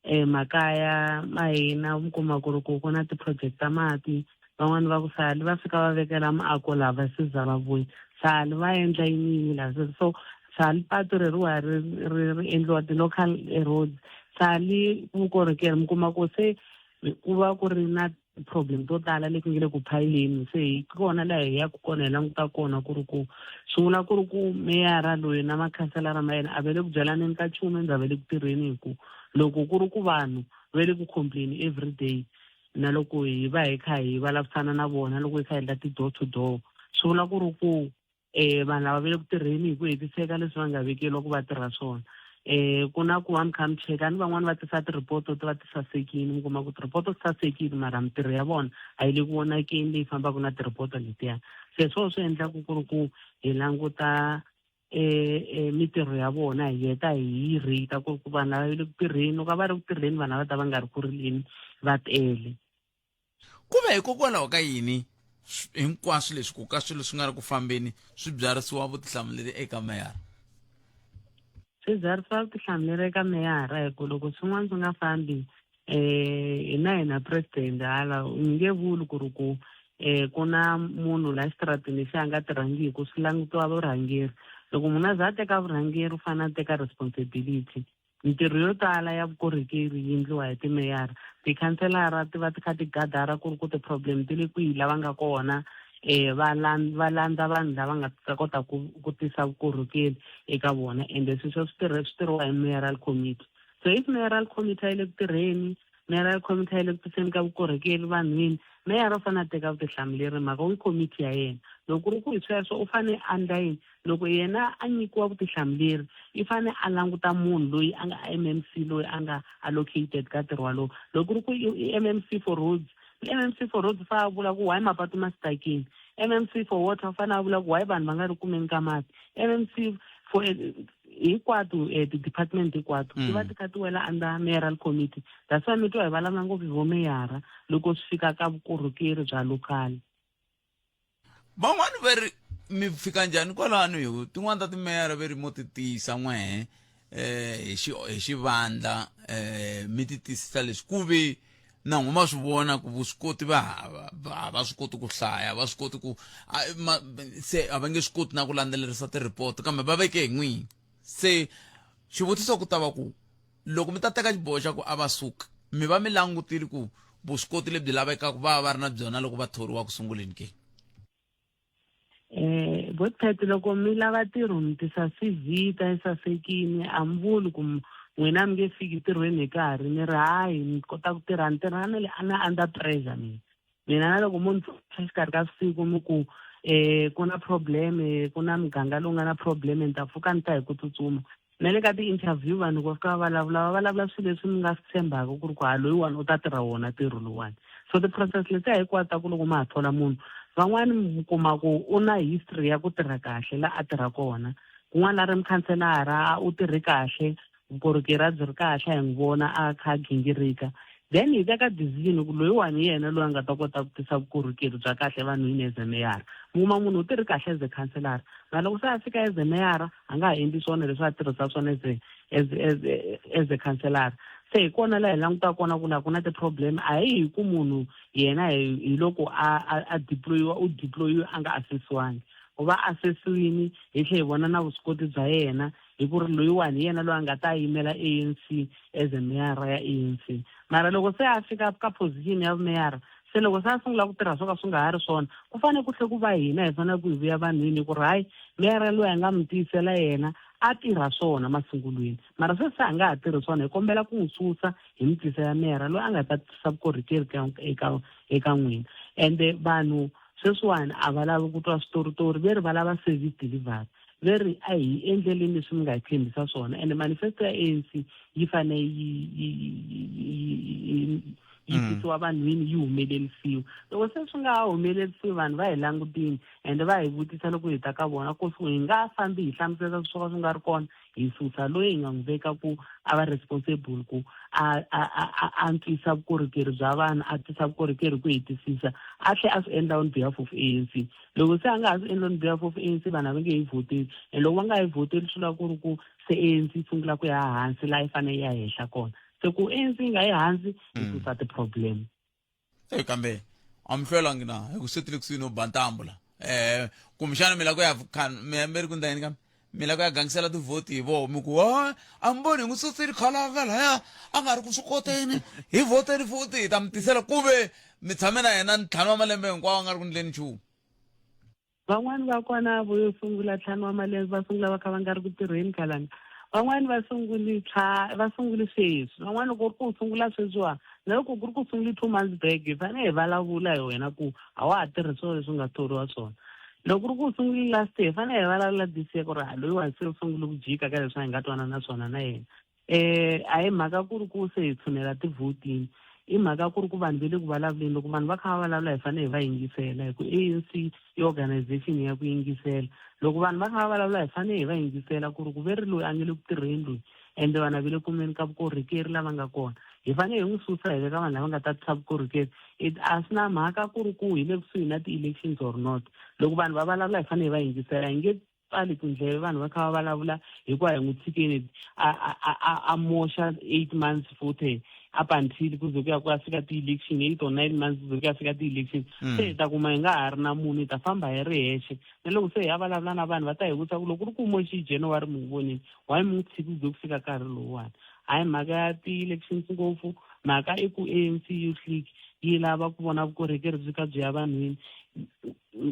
Makaya ma hina mi kuma ku ri ku ku na ti-project ta mati van'wani va ku sali va fika va vekela miako laha va se za va vuya sali va endla yini laha so sali patu reriwa ri ri ri endliwa ti-local roads sali vukorhokeri mi kuma ku se ku va ku ri na. problem to tala leti nge le ku phayileni se hi kona laha hi yaka kona hi languta kona ku ri ku swi vula ku ri ku meyara loyi na makhanselara ma yena a va le ku byalaneni ka nchumu ende a va le ku tirheni hi ku loko ku ri ku vanhu va le ku complain every day na loko hi va hi kha hi vulavurisana na vona loko hi kha hi endla ti-door to door swi vula ku ri ku um vanhu lava va le ku tirheni hi ku hetiseka leswi va nga vekeriwa ku va tirha swona um ku na ku va mi kha mi cheka ni van'wani va tisa ti-report ti va ti sasekile mi kuma ku ti-report ti sasekile mara mintirho ya vona a yi le ku vonakeni leyi fambaka na ti-report letiya se swona swi endlaku ku ri ku hi languta um mintirho ya vona hi heta hi yi rate ku ri ku vanhu lava va le ku tirheni loko a va ri ku tirheni vanhu a va ta va nga ri ku rileni va tele. Ku ve hikokwalaho ka yini hinkwaswo leswi ku ka swilo swi nga ri ku fambeni swi byarisiwa vutihlamuleri eka meyara? Swi byarisiwa vutihlamuleri eka meyara hi ku loko swin'wana swi nga fambi um hina hi na president hala u nge vuli ku ri ku um ku na munhu la xitaratini lexi a nga tirhangiku swi langutiwa vurhangeri loko munhu a za a teka vurhangeri u fanele a teka responsibility Mintirho yo tala ya vukorhokeri yi endliwa hi timeyara. Tikhanselara ti va ti kha ti gadara ku ri ku ti-problem ti le kwihi la va nga kona um va va landza vanhu lava nga ta kota ku ku tisa vukorhokeri eka vona ende sweswo swi tirha swi tirhiwa hi mayoral committee. So if mayoral committee a yi le ku tirheni, mayoral committee a yi le ku tiseni ka vukorhokeri vanhwini, meyara u fanele a teka vutihlamuleri mhaka i committee ya yena. Loko ku ri ku hi sweswo u fanele a endla yini? Loko yena a nyikiwa vutihlamuleri, i fane a languta munhu loyi a nga MMC loyi a nga allocated ka ntirho walowo. Loko ku ri ku i MMC for roads, MMC for roads u fanele a vula ku why mapatu ma stuck-ini. MMC for water u fanele a vula ku why vanhu va nga ri kumeni ka mati. MMC for hinkwato ti-department hinkwato ti va ti kha ti wela under mayoral committee. That's why mi twa hi vulavula ngopfu hi vo meyara loko swi fika ka vukorhokeri bya local. Van'wani va ri mi fika njhani kwalano hi ku tin'wani ta timeyara ve ri mo ti tiyisa n'wehe eh hi xi hi xivandla eh mi ti tisisa leswi ku ve na n'we ma swi vona ku vuswikoti va hava a va swi koti ku hlaya va swi koti ku se a va nge swi koti na ku landzelerisa ti-report kambe va veke hi n'wini se xivutiso ku ta va ku Loko mi ta teka xiboho xa ku a va suka, mi va mi langutile ku vuswikoti lebyi lavekaka va va va ri na byona loko va thoriwa ku sunguleni ke? Eh, Botpet loko mi lava ntirho mi tisa CV ta yi sasekini a mi vuli ku n'wina mi nge fiki ntirhweni hi nkarhi mi ri hayi ni kota ku tirha ni tirha na le na under pressure mina mina na loko mo ni pfuxa xikarhi ka vusiku mi ku um ku na problem ku na muganga lowu nga na problem ni ta pfuka ni ta hi ku tsutsuma na le ka ti-interview vanhu va fika va vulavula va vulavula swilo leswi mi nga swi tshembaka ku ri ku ha loyiwani u ta tirha wona ntirho lowuwani so ti-process letiya hinkwato ta ku loko ma ha thola munhu van'wani mi kuma ku u na history ya ku tirha kahle la a tirha kona kun'wana a ri mukhanselara u tirhe kahle vukorhokeri a byi ri kahle a hi n'wi vona a kha a gingirika then hi teka decision ku loyiwani hi yena loyi a nga ta kota ku tisa vukorhokeri bya kahle vanhwini as a meyara mi kuma munhu u tirhi kahle as a councillor na loko se a fika as a meyara a nga ha endli swona leswi a tirhisa swona as a, as, as, as a councillor se hi kona laha hi langutaka kona ku laha ku na ti-problem a hi hi ku munhu yena hi loko a a a deployiwa u deployiwe a nga assessiwangi u va assessiwini hi tlhe hi vona na vuswikoti bya yena hi ku ri loyiwani hi yena loyi a nga ta yimela ANC as a meyara ya ANC mara loko se a fika ka position ya vumeyara se loko se a sungula ku tirha swo ka swi nga ha ri swona ku fanele ku tlhe ku va hina hi fanele ku hi vuya vanhwini ku ri hayi meyara loyi a nga mi tiyisela yena a tirha swona masungulweni mara se se a nga ha tirhi swona hi kombela ku n'wi susa hi mi tisela meyara loyi a nga ta tisa vukorhokeri ka eka eka n'wina ende vanhu sweswiwani a va lavi ku twa switoritori ve ri va lava service delivery ve ri a hi endleleni leswi mi nga hi tshembisa swona ende manifesto ya ANC yi fane yi yi yi yi tisiwa vanhwini yi humelerisiwa loko se swi nga ha humelerisiwi vanhu va hi langutini ende va hi vutisa loko hi ta ka vona ku hi nga fambi hi hlamusela swo ka swi nga ri kona hi susa loyi hi nga n'wi veka ku a va responsible ku a a a antswisa vukorhokeri bya vanhu a tisa vukorhokeri ku hetisisa a tlhe a swi endla on behalf of ANC loko se a nga ha swi endli on behalf of ANC vanhu a va nge yi vhoteli and loko va nga yi vhoteli swi vula ku ri ku se ANC yi sungula ku ya hansi laha yi fanele yi ya henhla kona se ku ANC yi nga yi hansi yi susa ti-problem e kambe a mi hlwelangi na hi ku se ti le kusuhi no ba ntambu la um kumbexana mi la ku ya mi mi ri ku ndla yini kambe mi la ku ya gangisela tivhoti hi voho mi ku ha a mi voni hi n'wi susile khalanga laya a nga ri ku swi koteni hi vhoteni futhi hi ta mi tisela ku ve Mi tshame na yena ntlhanu wa malembe hinkwawo a nga ri ku ndleni nchumu. Van'wani va kona vo yo sungula ntlhanu wa malembe va sungula va kha va nga ri ku tirheni khalanga. Van'wani va sunguli va sunguli sweswi. Van'wani loko u ri ku u sungula sweswiwa na loko ku ri ku sunguli 2 months back, hi fanele hi vulavula hi wena ku a wa ha tirhi swona leswi u nga thoriwa swona. Loko ku ri ku u sungule last year, hi fanele hi vulavula this year ku ri ha loyiwani se u sungule ku jika ka leswi a hi nga twanana swona na yena. A hi mhaka ku ri ku se hi tshunela ti-voting, i mhaka ku ri ku vanhu ve le ku vulavuleni. Loko vanhu va kha va vulavula hi fanele hi va yingisela, hi ku ANC i organization ya ku yingisela. Loko vanhu va kha va vulavula hi fanele hi va yingisela ku ri ku ve ri loyi a nge le ku tirheni loyi, ende vanhu a ve le kumeni ka vukorhokeri lava nga kona, hi fanele hi n'wi susa hi veka vanhu lava nga ta tisa vukorhokeri. It a swi na mhaka ku ri ku hi le kusuhi na ti-elections or not. Loko vanhu va vulavula hi fanele hi va yingisela, hi nge pfali tindleve vanhu va kha va vulavula, hikuva hi n'wi tshikeni a moxa 8 months futhi up until ku ze ku ya fika ti-election, 8 or 9 months ku ze ku ya fika ti-election. Se hi ta kuma hi nga ha ri na munhu, hi ta famba hi ri hexe. Na loko se hi ya vulavula na vanhu va ta hi vutisa ku loko ku ri ku moxi hi January mi n'wi vonile, why mi n'wi tshiki ku ze ku fika nkarhi lowuwani? Hayi mhaka ya ti-elections ngopfu, mhaka i ku ANC Youth League yi lava ku vona vukorhokeri byi ka byi ya vanhwini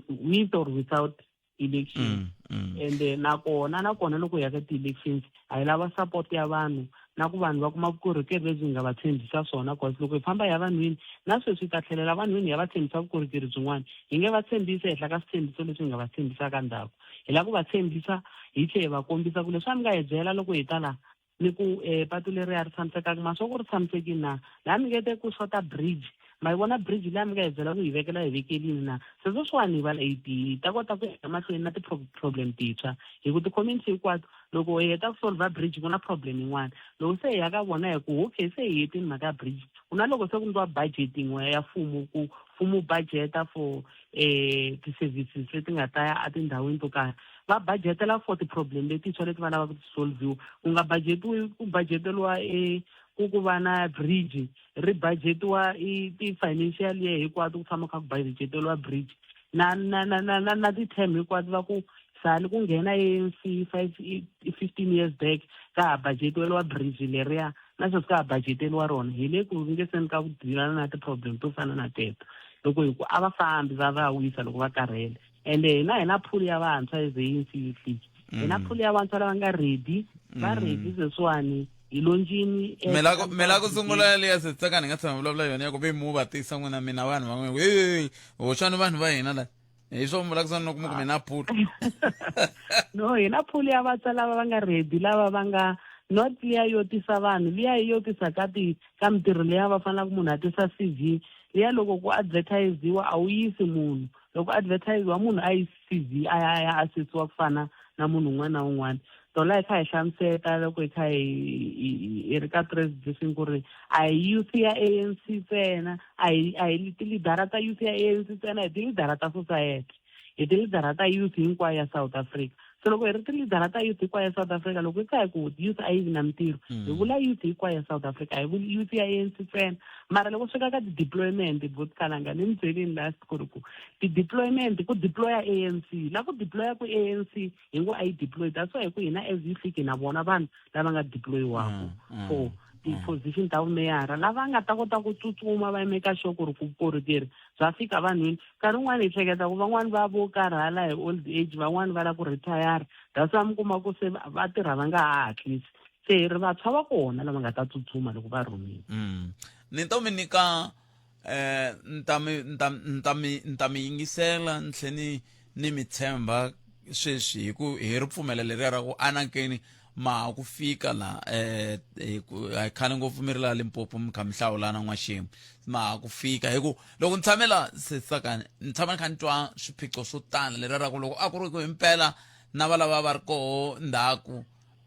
with or without election. And nakona loko hi ya ka ti-elections a hi lava support ya vanhu na ku vanhu va kuma vukorhokeri lebyi hi nga va tshembisa swona, cause loko hi famba hi ya vanhwini na sweswi hi ta tlhelela vanhwini hi ya va tshembisa vukorhokeri byin'wana. Hi nge va tshembisi henhla ka switshembiso leswi hi nga va tshembisaka ndzhaku, hi lava ku va tshembisa hi tlhe hi va kombisa ku leswi a mi nga hi byela loko hi ta laha ni ku patu leri a ri tshamisekanga, ma swa ku ri tshamisekile na laha mi nge te ku xota bridge, ma yi vona bridge leyi mi nga hi byela ku hi vekela hi vekelini na se sweswiwani hi va hi ta kota ku ya mahlweni na ti-problem tintshwa, hi ku ti-community hinkwato loko hi heta ku solva bridge ku na problem yin'wana. Loko se hi ya ka vona hi ku okay, se hi hetini mhaka ya bridge, ku na loko se ku ndliwa budgeting ya mfumo, ku mfumo budgeta for ti-services leti nga ta ya etindhawini to karhi, va budgetela for ti-problem letintshwa leti va lavaka ti solviwa. Ku nga budgetiwi ku budgeteriwa e ku va na bridge, ri budgetiwa i ti-financial year hinkwato, ku tshama kha ku budgeteriwa bridge na ti-term hinkwato. Va ku sali ku nghena ANC 5, 15 years back ka ha budgeteriwa bridge leriya, na sweswi ka ha budgeteriwa rona. Hi le ku ringeseni ka ku dilana na ti-problem to fana na teto. Loko hi ku a va fambi va va wisa loko va karhele, ende hina hi na pool ya vantshwa as ANC Youth League, hi na pool ya vantshwa lava nga ready, va ready sweswiwani hi lonjini. Me la ku sungula leya setsakani hi nga tshama vulavula yona ya ku ve mu va tisa n'wina mina vanhu van'we e hoxani vanhu va hina la hi swo mi vulakusana no kuma ku mina pool. No, hi na pool ya vantshwa lava va nga ready, lava va nga not liya yo tisa vanhu, liya yo tisa ka ti ka mintirho liya va fanelaka munhu a tisa CV liya. Loko ku advertisiwa a wu yisi munhu, loko advertisiwa munhu a yisi CV a ya a ya asesiwa ku fana na munhu un'wana na un'wana. Tola hi kha hi hlamuseta loko hi kha hi ri ka press briefing ku ri a hi youth ya ANC ntsena, a hi tilidara ta youth ya ANC ntsena, hi tilidara ta society, hi tilidara ta youth hinkwayo ya South Africa. So loko hi ri tilidara ta youth hinkwayo ya South Africa, loko hi kha hi ku youth a yi vi na mintirho, hi vula youth hinkwayo ya South Africa, a hi vuli youth ya ANC ntsena. Mara loko swi fika ka ti-deployment, bot Kalanga, ni mi byelini last ku ri ku ti-deployment ku deploya ANC la ku deploya ku ANC hi ngo a yi deploy. That's why hi ku hina as youth league na vona vanhu lava nga deployiwaku for ti-position ta vumeyara, lava nga ta kota ku tsutsuma va make sure ku ri ku vukorhokeri bya fika vanhwini. Nkarhi wun'wani hi hleketa ku van'wani va vo karhala hi old age, van'wani va lava ku retire, that's why mi kuma ku se va tirha va nga ha hatlisi. Se hi ri vantshwa va kona lava nga ta tsutsuma loko va rhumiwa. Ni to mi nyika ni ta mi ni ta ni ta mi ni ta mi yingisela ni tlhe ni mi tshemba sweswi hi ku hi ripfumelo leriya ra ku anakeni ma ha ku fika la hi ku a hi khale ngopfu mi ri la Limpopo mi kha mi hlawulana n'waxemu, ma ha ku fika. Hi ku loko ni tshamela sesakani ni tshama ni kha ni twa swiphiqo swo tala leriya ra ku loko a ku ri ku himpela na va lava va ri koho ndzhaku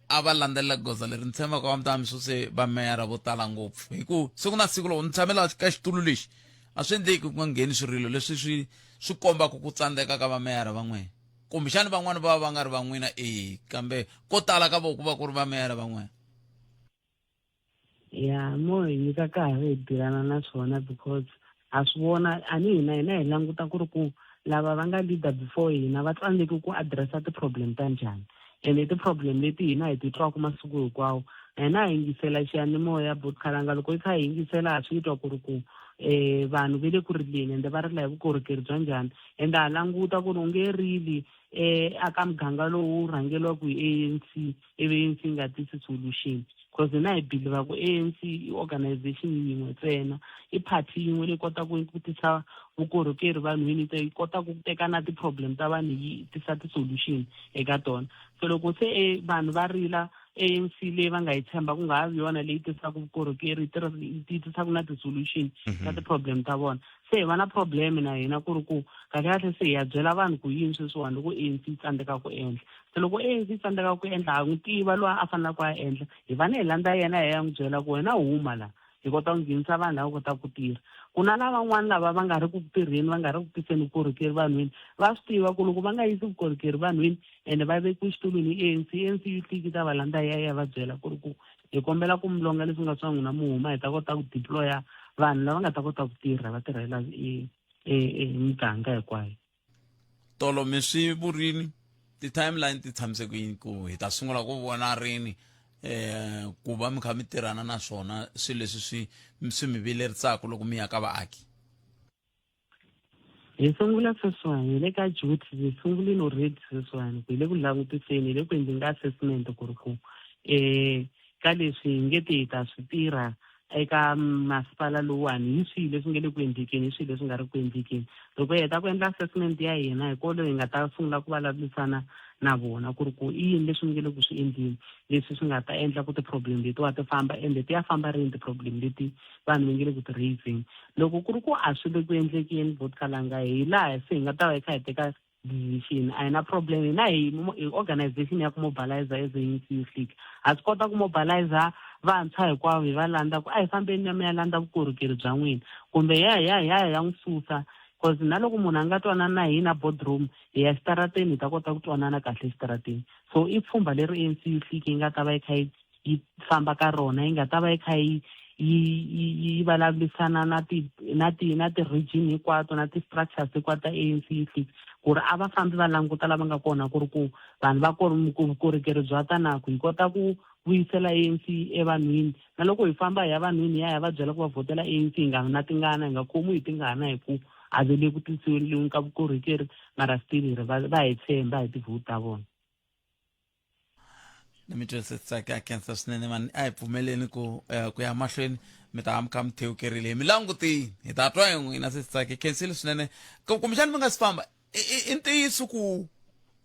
a va landzelela goza leri ni tshembaka va mi ta mi suse vameyara vo tala ngopfu, hi ku siku na siku loko ni tshamela ka xitulu lexi a swi endleki ku nga ngheni swirilo leswi swi kombaka ku tsandzeka ka vameyara van'wena, kumbexani van'wani va va nga ri van'wina e, kambe ko tala ka vo ku va ku ri vameyara van'wena. Ya, mo hi nyika nkarhi hi dilana na swona, because ha swi vona a ni hina hi languta ku ri ku lava va nga leader before hina va tsandzeki ku addressa ti-problem ta njhani, ende ti-problem leti hina hi ti twaka masiku hinkwawo. Hina hi yingisela xiyanimoya, bot Khalanga, loko hi kha hi yingisela ha swi twa ku ri ku um vanhu ve le ku rileni ende va rila hi vukorhokeri bya njhani ende ha languta ku ri u nge rili um aka muganga lowu rhangeriwaka hi A_N_C ivi A_N_C yi nga tisi solution cause hina hi believe ku A_N_C i organization yin'we ntsena i party yin'we leyi kotaka ku tisa vukorhokeri vanhwini yi kotaka ku teka na ti-problem ta vanhu yi tisa ti-solution eka tona so loko se e vanhu va rila A_N_C leyi va nga yi tshemba ku nga ha vi yona leyi tisaka vukorhokeri yi tisaka na ti-solution ta ti-problem ta vona se hi va na problem na hina ku ri ku kahlekahle se hi ya byela vanhu ku yini sweswiwani loko A_N_C yi tsandzeka ku endla se loko A_N_C yi tsandzeka ku endla ha n'wi tiva loyi a faneleke a endla hi fanele hi landza yena hi ya n'wi byela ku wena huma la hi kota ku nghenisa vanhu lava kotaka ku tirha ku na lavan'wana lava va nga ri ku tirheni va nga ri ku tiseni vukorhokeri vanhwini va swi tiva ku loko va nga yisi vukorhokeri vanhwini ene va vekiwe xitulwini hi A_N_C A_N_C Youth League yi ta va landza yi ya yi ya va byela ku ri ku hi kombela ku mi longa leswi nga swa n'wina mi huma hi ta kota ku deploy-a vanhu lava nga ta kota ku tirha va tirhela e, e, e miganga hinkwayo tolo mi swi vurini ti-timeline ti tshamise ku yini ku hi ta sungula ku vona rini eh ku va mi kha mi tirhana na swona swilo leswi swi swi mi vilerisaka loko mi ya ka vaaki Hi sungula sweswiwani hi le ka duty hi sungulile already sweswiwani ku hi le ku langutiseni hi le ku endleni ka assessment ku ri ku um ka leswi hi nge ti hi ta swi tirha eka masipala lowuwani hi swihi leswi nge le ku endlekeni hi swihi leswi nga ri ku endlekeni loko hi heta ku endla assessment ya hina hi kolo hi nga ta sungula ku vulavurisana na vona ku ri ku i yini leswi mi nge le ku swi endleni leswi swi nga ta endla ku ti-problem letiwa ti famba ende ti ya famba rini ti-problem leti vanhu va nge le ku ti raiseni loko ku ri ku a swi le ku endlekeni botkalanga hi laha se hi nga ta va hi kha hi teka decision a hi na problem hina hi hi organization ya ku mobilize as ANC Youth League ha swi kota ku mobilize vantshwa hinkwavo hi va landza ku a hi fambeni mi ya landza vukorhokeri bya n'wina kumbe ya ya ya ya n'wi susa cause na loko munhu a nga twanani na hina boardroom hi ya xitarateni hi ta kota ku twanana kahle exitarateni so i pfhumba leri ANC Youth League yi nga ta va yi kha yi yi famba ka rona yi nga ta va yi kha yi yi yi yi vulavurisana na ti na ti na ti-region hinkwato na ti-structures hinkwato ta A_N_C Youth League ku ri a va fambi va languta lava nga kona ku ri ku vanhu va ku vukorhokeri bya ta na ku hi kota ku vuyisela A_N_C evanhwini na loko hi famba hi ya vanhwini hi ya hi ya va byela ku va vhotela A_N_C hi nga vi na tingana hi nga khomiwi hi tingana hi ku a ve le ku tisiweni ka vukorhokeri mara still hi ri va va hi tshemba hi ti-vote ta vona. ni mi twise tsaka a khensa swinene mani a hi pfumeleni ku eh, ku ya mahlweni mi ta mi kha mi thewukerile hi mi langutini hi ta twa hi n'wina se tsake khensile swinene kumbexani mi nga si famba i ntiyiso ku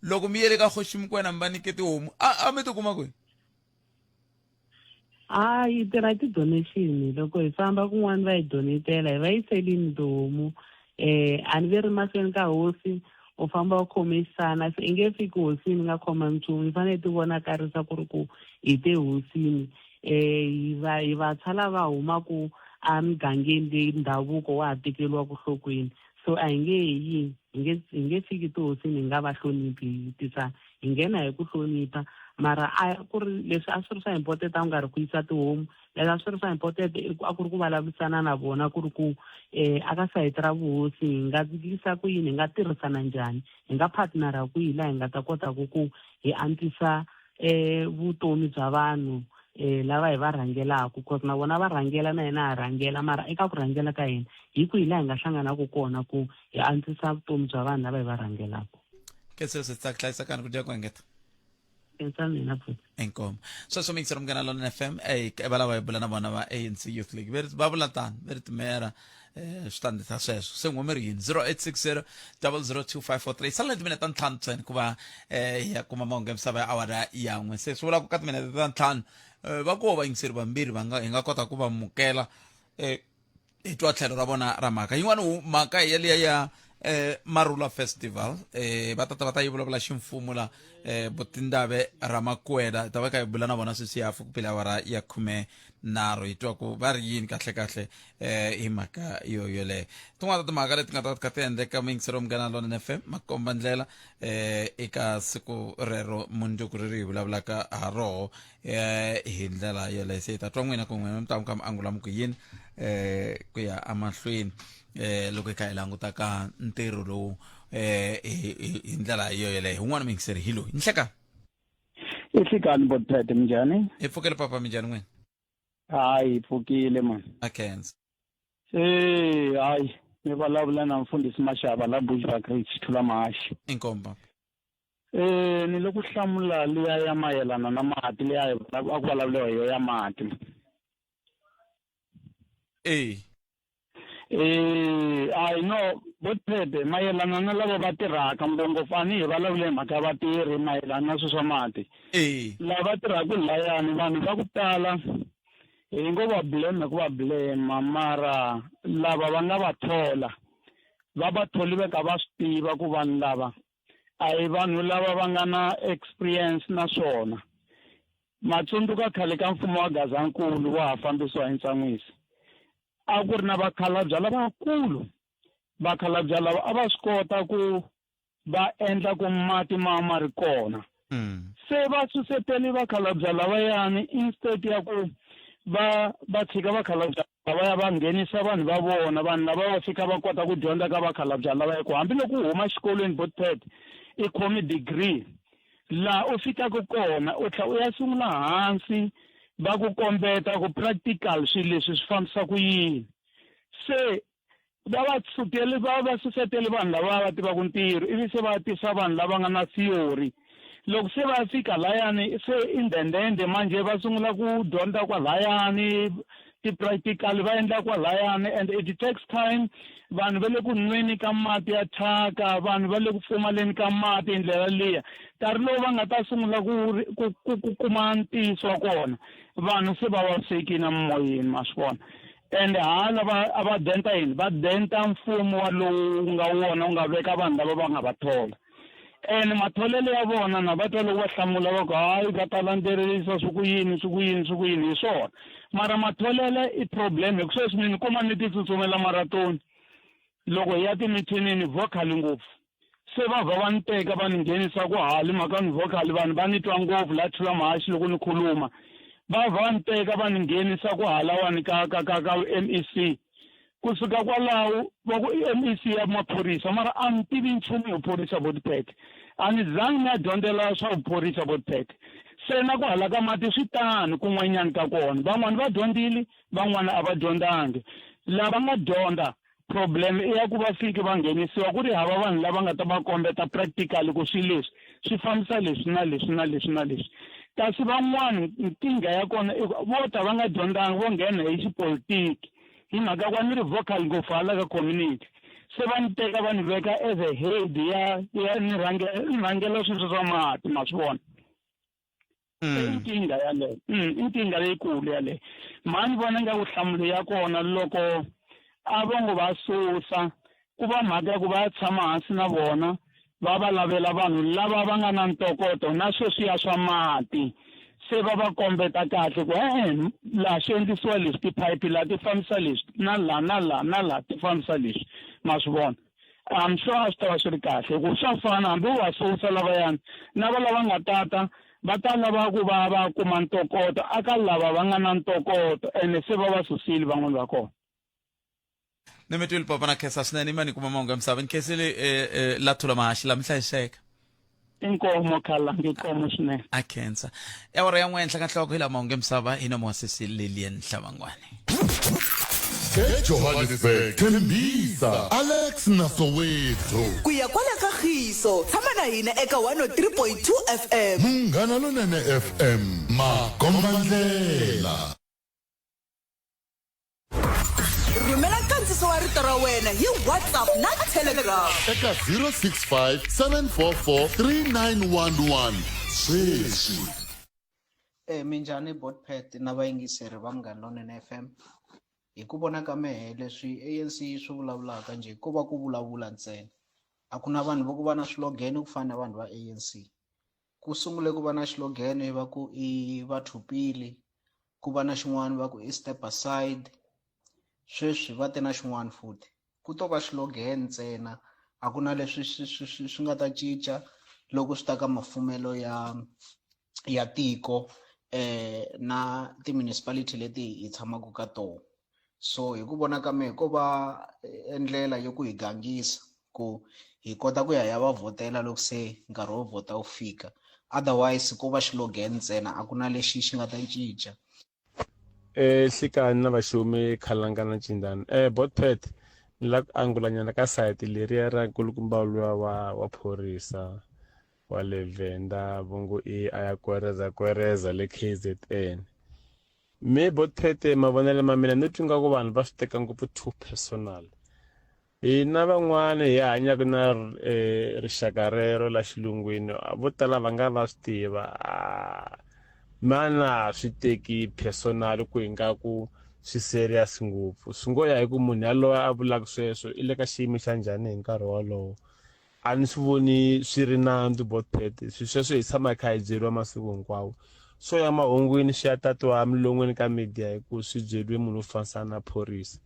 loko mi yele ka kgoši Mokoena mi va nyike tihomu a mi tikuma kwihi A yi tirha hi ti-donation loko hi famba kun'wana va hi donetela hi va yiselini tihomu um a ni ve ri mahlweni ka hosi u famba u khome xisana se i nge fiki hosini nga khoma nchumu yi fanele ti vonakarisa ku ri ku hi te hosini um hi va hi vantshwa lava humaku emigangeni leyi ndhavuko wa ha tekeriwaka nhlokweni so a hi nge yi hi nge hi nge fiki tihosini hi nga va hloniphi hi tisa hi nghena hi ku hlonipha mara a ku ri leswi a swi ri swa important a ku nga ri ku yisa tihomu leswi a swi ri swa important i ku a ku ri ku vulavurisana na vona ku ri ku um aka sayiti ra vuhosi hi nga yisa ku yini hi nga tirhisana njhani hi nga partnera kwihi laha hi nga ta kotaka ku hi antswisa um vutomi bya vanhu um lava hi va rhangelaka cause na vona va rhangela na hina ha rhangela mara eka ku rhangela ka hina hi kwihi laha hi nga hlanganaka kona ku hi antswisa vutomi bya vanhu lava hi va rhangelaka ke sweswo tsaka hlayisekani ku dya ku engeta khensa mina futhi inkomo sweswo mixer munghana lona fm ey va lava hi bula na vona va anc youth league ve va vula tano ve ri timera eh swi ta ndisa sweswo se n'we mi ri yini 0860 002543 sala timinete ta ntlhanu ntsena ku va eh hi ya kuma mahungu ya misava ya awara ya n'we se swi vula ku ka timinete ta ntlhanu eh, va koho vayingiseri vambirhi va nga hi nga kota ku va mukela eh hi twa tlhelo ra vona ra mhaka yin'wana mhaka yeliya ya eh Marula Festival eh va tata va ta yi vulavula ximfumo la eh Botindave Ramakwela ta va ka yi bula na vona sweswi ya ku pele awara ya khume nharhu hi twa ku va ri yini kahle kahle eh hi mhaka yo yoleyo tin'wana ta timhaka leti nga ta kha ti endleka muyingiseri wa Munghana Lonene FM makomba ndlela eh eka siku rero mundzuku ri ri hi vulavulaka ha roho eh hi ndlela yoleyo se hi ta twa n'wina ku n'wina mi ta mi kha mi angula mi ku yini eh ku ya emahlweni eh loko hi kha hi languta ka ntirho lowu eh hi ndlela yo yoleyo un'wana muyingiseri hi loyi nhleka Ihlikani botphethe minjhani hi pfukile papa minjhani n'wina hayi hi pfukile mani a khensa Eh, hayi, mi vulavula na mfundhisi Mashava la Bushbuckridge Thula Mahaxi. Inkomba. Eh, ni le ku hlamula liya ya mayelana na mati liya a ku vulavuriwa hi yo ya mati. Eh. Eh, I know bophephe mayelana na lava va tirhaka ngopfungopfu a ni hi vulavule hi mhaka ya vatirhi mayelana na swilo swa mati. Eh. Lava va tirhaka layani vanhu va ku tala hi ngo va blame ku va blame mara lava va nga va thola va va tholi va ka va swi tiva ku vanhu lava a hi vanhu lava va nga na experience na swona matsundzuka khale ka mfumo wa Gazankulu wa ha fambisiwa hi Ntsan'wisi a ku ri na vakhalabya lavakulu vakhalabya lava a va swi kota ku va endla ku mati ma ma ri kona se va susetele vakhalabya lavayani instead ya ku va va tshika vakhalabya lavaya va nghenisa vanhu va vona vanhu lava va fika va kota ku dyondza ka vakhalabya lava hi ku hambiloko u huma xikolweni botpet i khome degree laha u fikaka kona u tlhela u ya sungula hansi va ku kombeta ku practical swilo leswi swi fambisa ku yini se va va sukeli va va susetele vanhu lava va tivaka ntirho ivi se va tisa vanhu lava nga na theory loko se va fika layani se i ndhendende manje va sungula ku dyondza kwalayani ti-practical va endla kwalayani and it takes time vanhu va le ku nweni ka mati ya thyaka vanhu va le ku pfumaleni ka mati hi ndlela liya nkarhi lowu va nga ta sungula ku ku ku kuma ntiyiso wa kona vanhu se va vavisekile emimoyeni ma swi vona ende hala va a va denta yini va denta mfumo wa lowu nga wona wu nga veka vanhu lava va nga va thola ene matholelo ya vona na va twa loko va hlamula va ku hayi va ta landzelerisa swi ku yini swi ku yini swi ku yini hi swona mara matholelo i problem hi ku sweswi mi ni kuma ni ti tsutsumela maratoni loko hi ya timithinini vocal ngopfu se va vha va ni teka va ni nghenisa ku hali mhaka ni vocal vanhu va ni twa ngopfu la thula mahaxi loko ni khuluma va vha va ni teka va ni nghenisa ku halawani ka ka ka ka M_E_C kusuka kwalaho va ku i M_E_C ya maphorisa mara a ni tivi nchumu hi vuphorisa vo a ni zangi ni ya dyondzela swa vuphorisa vo se na ku hala ka mati swi tano kun'wanyana ka kona van'wani va dyondzile van'wana a va dyondzangi lava nga dyondza problem i ya ku va fiki va nghenisiwa ku ri hava vanhu lava nga ta va kombeta practically ku swilo leswi swi fambisa leswi na leswi na leswi na leswi kasi van'wani nkingha ya kona i ku vo ta va nga dyondzanga vo nghena hi xipolitiki hi mhaka ku a ni ri vocal ngopfu hala ka community se va ni teka va ni veka as a head ya ya ni rhangela ni rhangela swilo swa mati ma swi vona i nkingha yaleyo i nkingha leyikulu yaleyo mhani vona nga ku nhlamulo ya kona loko a vo ngo va susa ku va mhaka ya ku va ya tshama hansi na vona va va lavela vanhu lava va nga na ntokoto na sweswiya swa mati se va va kombeta kahle ku e-e laha swi endlisiwa leswi tiphayiphi laha ti fambisa leswi na laha na laha na laha ti fambisa leswi ma swi vona I'm sure a swi ta va swi ri kahle hi ku swa fana hambi u va susa lavayani na va lava nga tata va ta lava ku va va kuma ntokoto aka lava va nga na ntokoto ene se va va susile van'wani va kona ni mi twile papa na khensa swinene imani kuma mahungu ya misava ni khensile eh, eh, la thula mahaxi la mi hlayiseka inkomo khala inkomo swinene a khensa awara ya n'we henhla ka nhloko hi la mahungu ya misava hi nomo wa sesi lilian hlavangwani ejohannesburg tembisa alex na soweto ku ya kwala ka khiso tshama na hina eka 103.2 fm munghana lonene fm makombandlela Rhumela nkandziso wa rito ra wena hi WhatsApp na Telegram. Eka 065 744 3911 sweswi. Eh minjhani Botpet na vayingiseri va Munghana Lonene FM hi ku vona ka mehe leswi ANC yi swi vulavulaka njhe ko va ku vulavula ntsena a ku na vanhu va ku va na swilogene ku fana na vanhu va ANC ku sungule ku va na xilogene va ku i Batho Pele ku va na xin'wana va ku i step aside sweswi va te na xin'wana futhi ku to va xilogene ntsena a ku na leswi swi swi swi swi nga ta cinca loko swi ta ka mafumelo ya ya tiko eh na ti-municipality leti hi tshamaka ka tona so hi ku vona ka mehe ko va eh, ndlela yo ku hi gangisa ku hi kota ku ya hi ya va vhotela loko se nkarhi wo vhota wu fika otherwise ko va xilogene ntsena a ku na lexi xi nga ta cinca. Nhlikani na vaxumi Khalanga na Cindani. Botpet ni la ku angulanyana ka sayiti leriya ra nkulukumba luya wa wa phorisa wa le Venda vo ngo i a ya kwereza kwereza le KZN. Me Botpet mavonelo ma mina ni twa ingaku vanhu va swi teka ngopfu too personal. Hina van'wana hi hanyaka na rixaka rero la xilungwini vo tala va nga va swi tiva me a na ha swi teki personal ku ingaku swi serious ngopfu swi ngo ya hi ku munhu yaloye a vulaka sweswo i le ka xiyimo xa njhani hi nkarhi wolowo a ni swi voni swi ri nandzu botpet swi sweswo hi tshama hi kha hi byeriwa masiku hinkwawo swo ya mahungwini swi ya tatiwa emilon'wini ka media hi ku swi byeriwe munhu wo fanisana na phorisa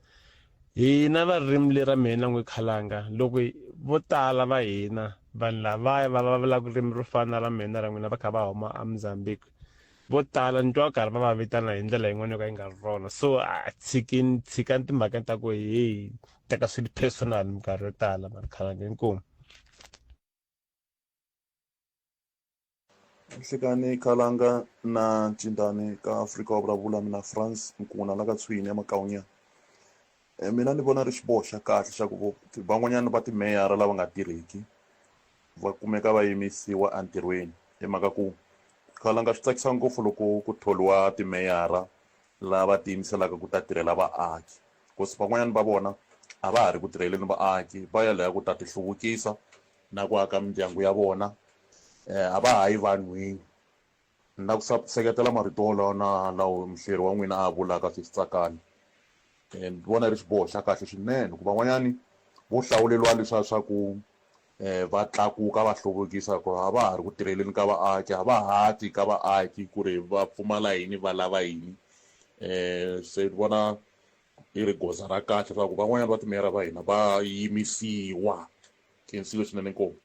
Hina va ririmi leri ra mina n'wi khalanga loko vo tala va hina vanhu lavaya va vulavulaka ririmi ro fana na ra mina na ra n'wina va kha va huma eMozambique vo tala ni twa va karhi va va vitana hi ndlela yin'wana yo ka yi nga ri rona so a tshikini tshikani timhaka ta ku heyi teka swilo personal minkarhi yo tala mani khalanga inkomu. Nhlekani Khalanga na Ncindani ka Afrika wa vulavula mina France Nkuna la ka Tshwini eMakaunya. E, mina ni vona ri xiboho xa kahle xa ku van'wanyana va timeyara lava nga tirhiki va kumeka va yimisiwa entirhweni hi mhaka ku Khalanga swi tsakisa ngopfu loko ku tholiwa timeyara lava tiyimiselaka ku ta tirhela vaaki cause van'wanyana va vona a va ha ri ku tirheleni vaaki va ya laya ku ta tihluvukisa na ku aka mindyangu ya vona eh, a va ha yi vanhwini na ku seketela marito wolawo na lawo muhleri wa n'wina a vulaka swi tsakani eh, ni vona ri xiboho xa kahle swinene ku van'wanyani vo hlawuleriwa leswiya swa ku eh, va tlakuka va hluvukisa ku a va ha ri ku tirheleni ka vaaki a va ha ti ka vaaki ku ri va pfumala yini va lava yini eh se ni vona yi ri goza ra kahle leswaku van'wanyana va timeyara va hina va yimisiwa Khensile swinene inkomu.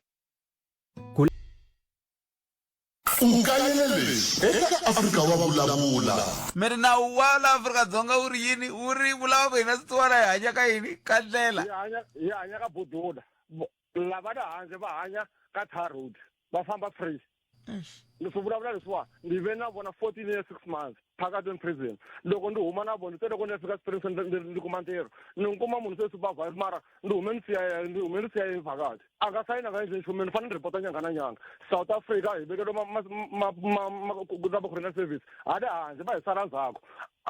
U kayele leswi eka Afrika wa Vulavula. Mi ri nawu wa la Afrika-Dzonga wu ri yini? Wu ri wu lava ku hina swisiwana hi hanya ka yini? Ka ndlela. Hi hanya hi hanya ka budula. Lava le handle va hanya ka tar road. Va famba free. Ni swi vulavula leswiwa ni ve na vona 14 years 6 months phakathi in prison loko ndi huma na vona se loko ni ya fika springs ndi kuma ntirho ni kuma munhu se supervisor mara ndi hume ni siya ndi hume ni siya vhakathi a nga sayina nga endli nchumu ni fanele ni report nyanga na nyanga South Africa hi vekeliwe ma corona service hale handle va hi sala ndzhaku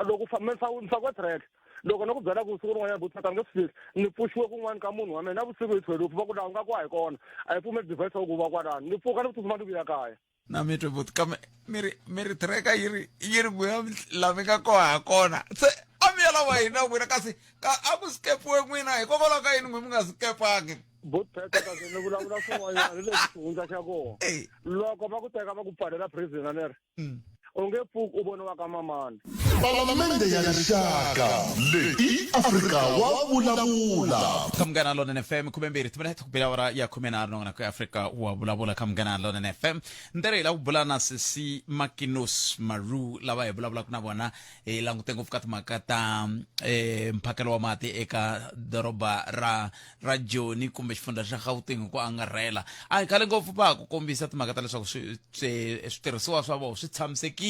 loko ni fakiwe track loko ni ku byela ku siku rin'wanyana buti ni nge swi fiki ni pfuxiwe kun'wana ka munhu wa mina na vusiku hi 12 va ku laha u nga ku a hi kona a hi pfumeli device ya ku va kwalano ni pfuka ni ku tsutsuma ni vuya kaya na mi twe buti kambe mi ri mi ri tracker yi ri yi ri n'wina la mi nga koha ha kona se a mi ya lava hina n'wina kasi ka a ku skepiwe n'wina hikokwalaho ka yini n'wi mi nga skepangi buti Phethe kasi ni vulavula swin'wanyana leswi xihundla xa kona loko va ku teka va ku pfalela prison a ni ri mm. u nge pfuki u voniwa ka mamani palamende ya rixaka leyi i afrika wa vulavula ka munghana lonene fm khumembirhi timinete ku bela awara ya khumenharhu nongona ku afrika wa vulavula ka munghana lonene fm ntirho hi lava ku bula na sesi makinos maru lava hi vulavulaka na vona hi langute ngopfu ka timhaka ta um mphakelo wa mati eka doroba ra ra Joni kumbe xifundza xa Gauteng hi ku angarhela. A hi khale ngopfu va ha ku kombisa timhaka ta leswaku switirhisiwa swa vona swi tshamisekile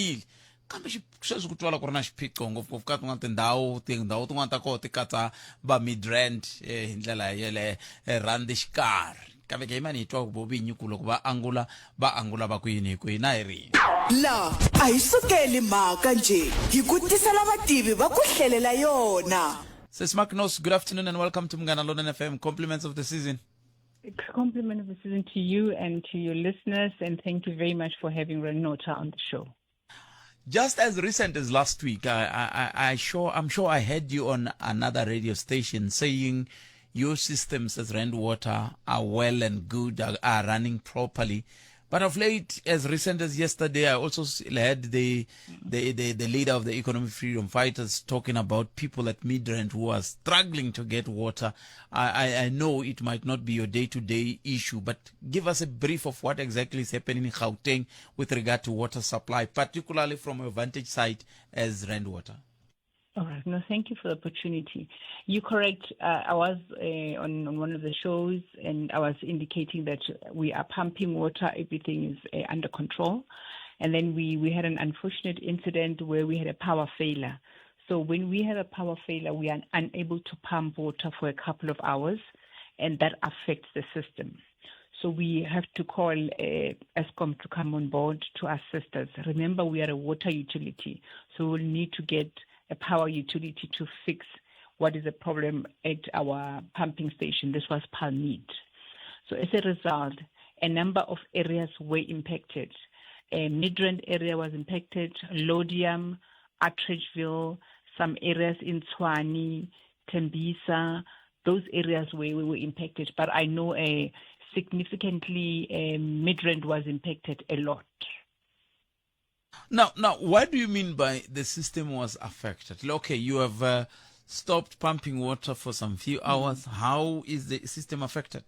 kambe sweswi ku twala ku ri na xiphiqo ngopfungopfu ka tin'wana tindhawu tindhawu tin'wana ta kona ti katsa va Midrand eh, hi ndlela yeleyo eh, rhandi xikarhi kambe ke yimani hi twa vo vinyi ku loko va angula va angula va ku yini hi ku hina hi ri La a hi sukeli mhaka njhe hi ku tisela vativi va ku hlelela yona. Sis Magnus, good afternoon and welcome to Munghana Lonene FM. Compliments of the season. Compliment of the season to you and to your listeners, and thank you very much for having Renota on the show. Just as recent as last week, I, I, I sure, I'm sure I heard you on another radio station saying your systems as Rand Water are well and good, are, are running properly. But of late, as recent as yesterday, I also heard the, the, the, the leader of the Economic Freedom Fighters talking about people at Midrand who are struggling to get water. I, I, I know it might not be your day to day issue, but give us a brief of what exactly is happening in Gauteng with regard to water supply, particularly from your vantage site as Rand Water. All right. No, thank you for the opportunity. You're correct. I was uh, on, on, one of the shows and I was indicating that we are pumping water, everything is uh, under control. And then we, we had an unfortunate incident where we had a power failure. So when we have a power failure, we are unable to pump water for a couple of hours, and that affects the system. So we have to call Eskom to come on board to assist us. Remember, we are a water utility, so we'll need to get a power utility to fix what is the problem at our pumping station. This was Palmiet. So as a result, a number of areas were impacted. A Midrand area was impacted, Laudium, Atteridgeville, some areas in Tshwane, Tembisa, those areas where we were impacted. But I know a significantly Midrand was impacted a lot. Now, what do you mean by the system was affected? Okay, you have stopped pumping water for some few hours. How is the system affected?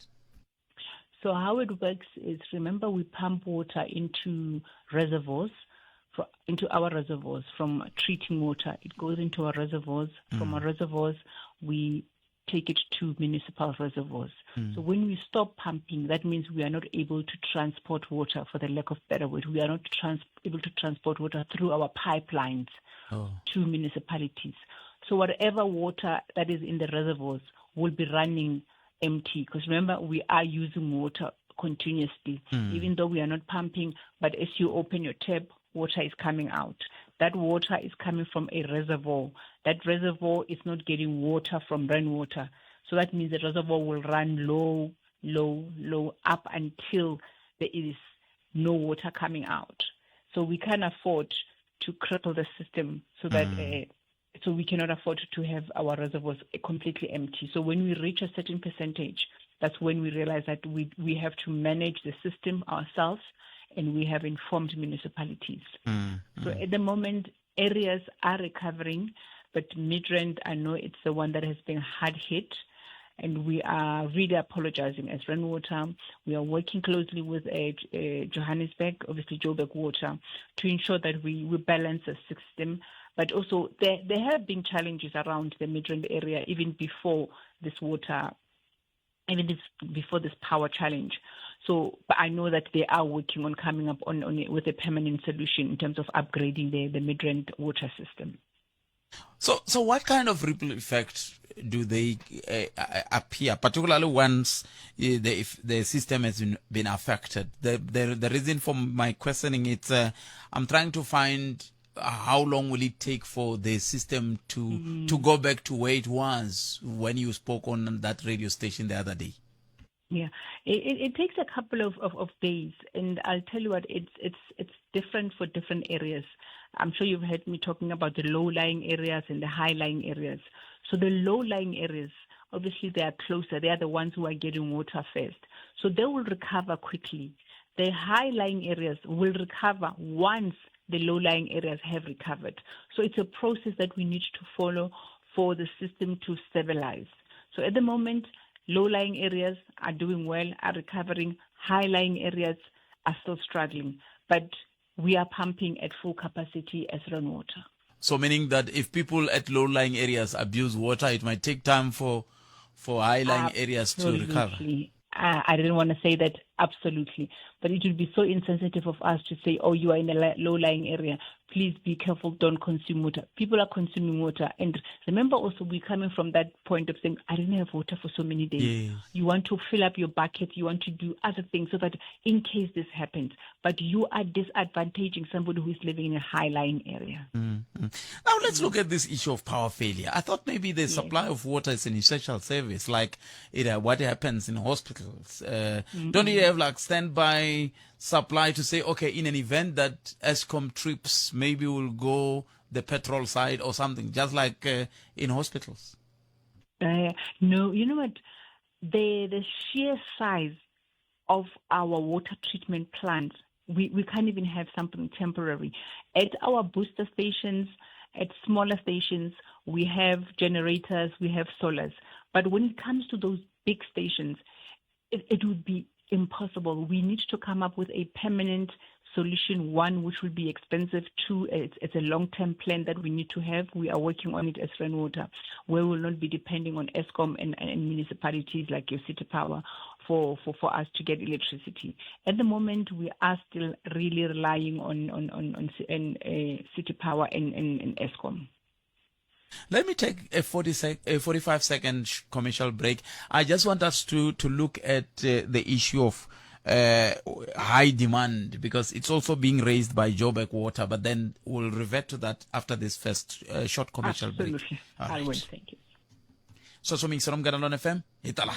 So how it works is, remember, we pump water into reservoirs, into our reservoirs from treating water. It goes into our reservoirs. From our reservoirs, we take it to municipal reservoirs. So when we stop pumping, that means we are not able to transport water, for the lack of better word. We are not able to transport water through our pipelines to municipalities. So whatever water that is in the reservoirs will be running empty, because remember, we are using water continuously, even though we are not pumping, but as you open your tap, water is coming out. That water is coming from a reservoir. That reservoir is not getting water from rainwater. So that means the reservoir will run low, low, low up until there is no water coming out. So we can't afford to cripple the system so that so we cannot afford to have our reservoirs completely empty. So when we reach a certain percentage, that's when we realize that we have to manage the system ourselves, and we have informed municipalities. So at the moment, areas are recovering, but Midrand, I know it's the one that has been hard hit, and we are really apologizing as Rand Water. We are working closely with Johannesburg, obviously Joburg Water, to ensure that we balance the system. But also there have been challenges around the Midrand area even before this water, before this power challenge. So, but I know that they are working on coming up with a permanent solution in terms of upgrading the Midrand water system. So what kind of ripple effect do they appear, particularly once if the system has been affected? The reason for my questioning is I'm trying to find how long will it take for the system to go back to where it was when you spoke on that radio station the other day? Yeah, it takes a couple of days, and I'll tell you what, it's different for different areas. I'm sure you've heard me talking about the low-lying areas and the high-lying areas. So the low-lying areas, obviously they are closer. They are the ones who are getting water first. So they will recover quickly. The high-lying areas will recover once the low-lying areas have recovered. So it's a process that we need to follow for the system to stabilize. So at the moment, low-lying areas are doing well, are recovering. High-lying areas are still struggling. But we are pumping at full capacity as Rand Water. So meaning that if people at low-lying areas abuse water, it might take time for high-lying areas to recover. I didn't want to say that, absolutely. But it would be so insensitive of us to say, oh, you are in a low-lying area. Please be careful, don't consume water. People are consuming water. And remember also, we're coming from that point of saying, I didn't have water for so many days. Yes. You want to fill up your bucket. You want to do other things so that in case this happens. But you are disadvantaging somebody who is living in a high-lying area. Mm-hmm. Now, let's look at this issue of power failure. I thought maybe the supply of water is an essential service, like what happens in hospitals. Don't you have like standby supply to say, okay, in an event that Eskom trips, maybe we'll go the petrol side or something, just like in hospitals? No, you know what? The sheer size of our water treatment plants, we can't even have something temporary. At our booster stations, at smaller stations, we have generators, we have solars. But when it comes to those big stations, it would be impossible. We need to come up with a permanent solution, one, which will be expensive, two, it's a long-term plan that we need to have. We are working on it as Rand Water, where we will not be depending on Eskom and municipalities like your City Power for us to get electricity. At the moment, we are still really relying on City Power and Eskom. Let me take a 40 sec, a 45 second commercial break. I just want us to, to look at uh, the issue of uh, high demand because it's also being raised by Joburg Water, but then we'll revert to that after this first uh, short commercial Absolutely. break. All right. I will, thank you. Sweswo miyingiselo Munghana Lona FM hi tala.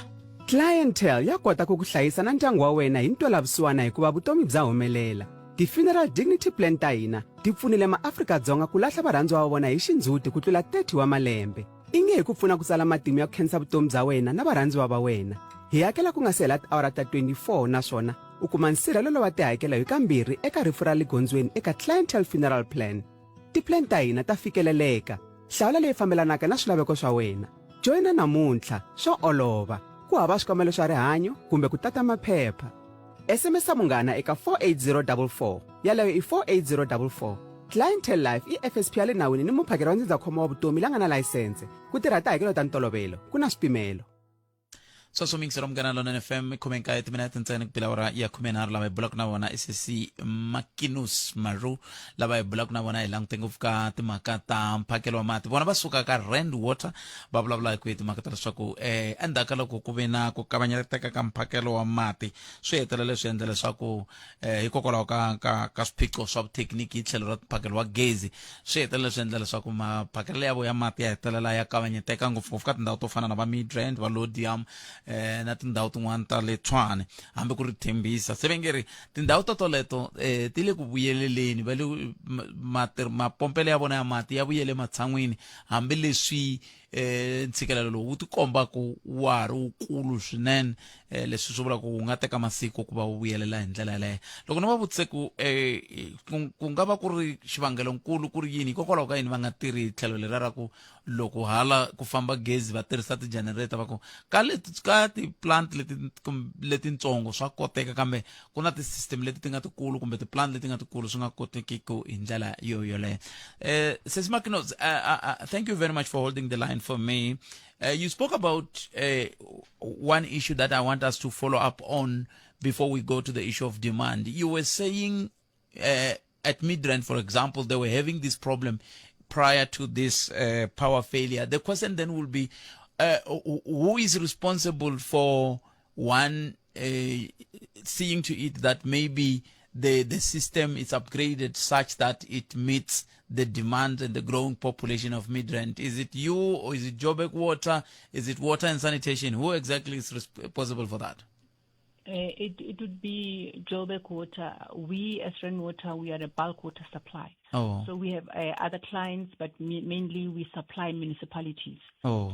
Clientele ya kota ku ku hlayisa na ndyangu wa wena hi ntwelavusiwana hikuva vutomi bya humelela. Ti-funeral dignity plan ta hina ti pfunile maAfrika-Dzonga ku lahla varhandziwa va vona hi xindzhuti ku tlula 30 wa malembe. I nge hi ku pfuna ku tsala matimu ya ku khensa vutomi bya wena na varhandziwa va wena. Hi hakela ku nga si hela tiawara ta 24 naswona u kuma nsirhelelo wa tihakelo hi kambirhi eka rifu ra le gondzweni eka Clientele Funeral Plan. Ti-plan ta hina ta fikeleleka. Hlawula leyi fambelanaka na swilaveko swa wena. Joyina namuntlha, swa olova. Ku hava swikambelo swa rihanyo kumbe ku tata maphepha. SMS munghana eka 48044. Yaleyo i 48044. Clientele Life i FSP ya le nawini ni muphakeri wa ndzindzakhombo wa vutomi la nga na layisense. Ku tirha tihakelo ta ntolovelo, ku na swipimelo. Sweswo miyingiselo Munghana Lonene FM 19 timinete ntsena ku bila awara ya 13. Lava hi bulaka na vona i sesi Makinus Maru. Lava hi bulaka na vona hi langute ngopfu ka timhaka ta mphakelo wa mati. Vona va suka ka Rand Water, va vulavula hi ku hi timhaka ta leswaku um endzhaku ka loko ku ve na ku kavanyeteka ka mphakelo wa mati, swi hetelele swi endla leswaku eh, hikokwalaho ka ka ka swiphiqo swa vuthekiniki hi tlhelo ra mphakelo wa gezi, swi hetelela swi endla leswaku maphakelelo ya vo ya mati ya hetelela ya kavanyeteka ngopfungopfu ka tindhawu to fana na va Midrand, va Lodium eh, na tindhawu tin'wana ta le Tshwane hambi ku ri Tembisa. Se va nge ri tindhawu to toleto eh, ti le ku vuyeleleni, va le mapompelo ya vona ya mati ya vuyele matshan'wini, hambileswi eh ntshikelelo lowu wu tikomba ku wa ha ri wukulu swinene. Eh, leswi swi vula ku wu nga teka masiku ku va wu vuyelela hi ndlela yeleyo. Loko no va vutise ku eh ku nga va ku ri xivangelonkulu ku ri yini, hikokwalaho ka yini va nga tirhi hi tlhelo leriya ra ku loko hala ku famba gezi va tirhisa ti-generator, va ku ka leti ka ti-plant leti letintsongo swa koteka, kambe ku na ti-system leti ti nga tikulu kumbe ti-plant leti nga tikulu swi nga kotekiku hi ndlela yo yoleyo. Sesi Makinos, thank you very much for holding the line for me. You spoke about one issue that I want us to follow up on before we go to the issue of demand. You were saying at Midrand, for example, they were having this problem prior to this power failure. The question then will be, who is responsible for one, seeing to it that maybe the, the system is upgraded such that it meets the demand and the growing population of Midrand? Is it you or is it Joburg Water? Is it Water and Sanitation? Who exactly is responsible for that? It, it would be Joburg Water. We as Rand Water, we are a bulk water supply. Oh. So we have other clients, but mainly we supply municipalities. Oh.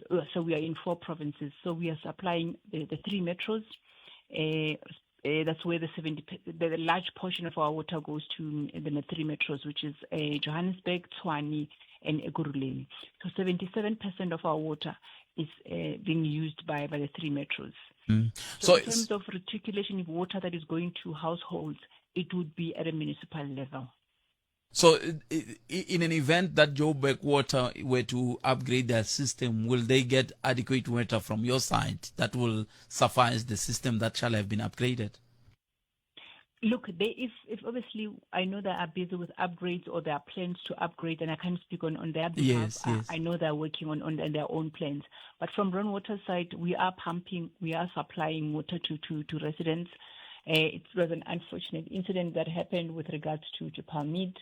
So, so we are in four provinces. So we are supplying the, the three metros. That's where the 70, the large portion of our water goes to the three metros, which is Johannesburg, Tshwane, and Ekurhuleni. So 77% of our water is being used by, by the three metros. So, so in terms of reticulation of water that is going to households, it would be at a municipal level. So, in an event that Joburg Water were to upgrade their system, will they get adequate water from your side that will suffice the system that shall have been upgraded? Look, they, if, if obviously I know they are busy with upgrades or there are plans to upgrade, and I can't speak on, on their behalf. Yes, yes. I, I know they're working on, on their own plans. But from Rand Water side, we are pumping, we are supplying water to, to, to residents. It was an unfortunate incident that happened with regards to, to Palmid.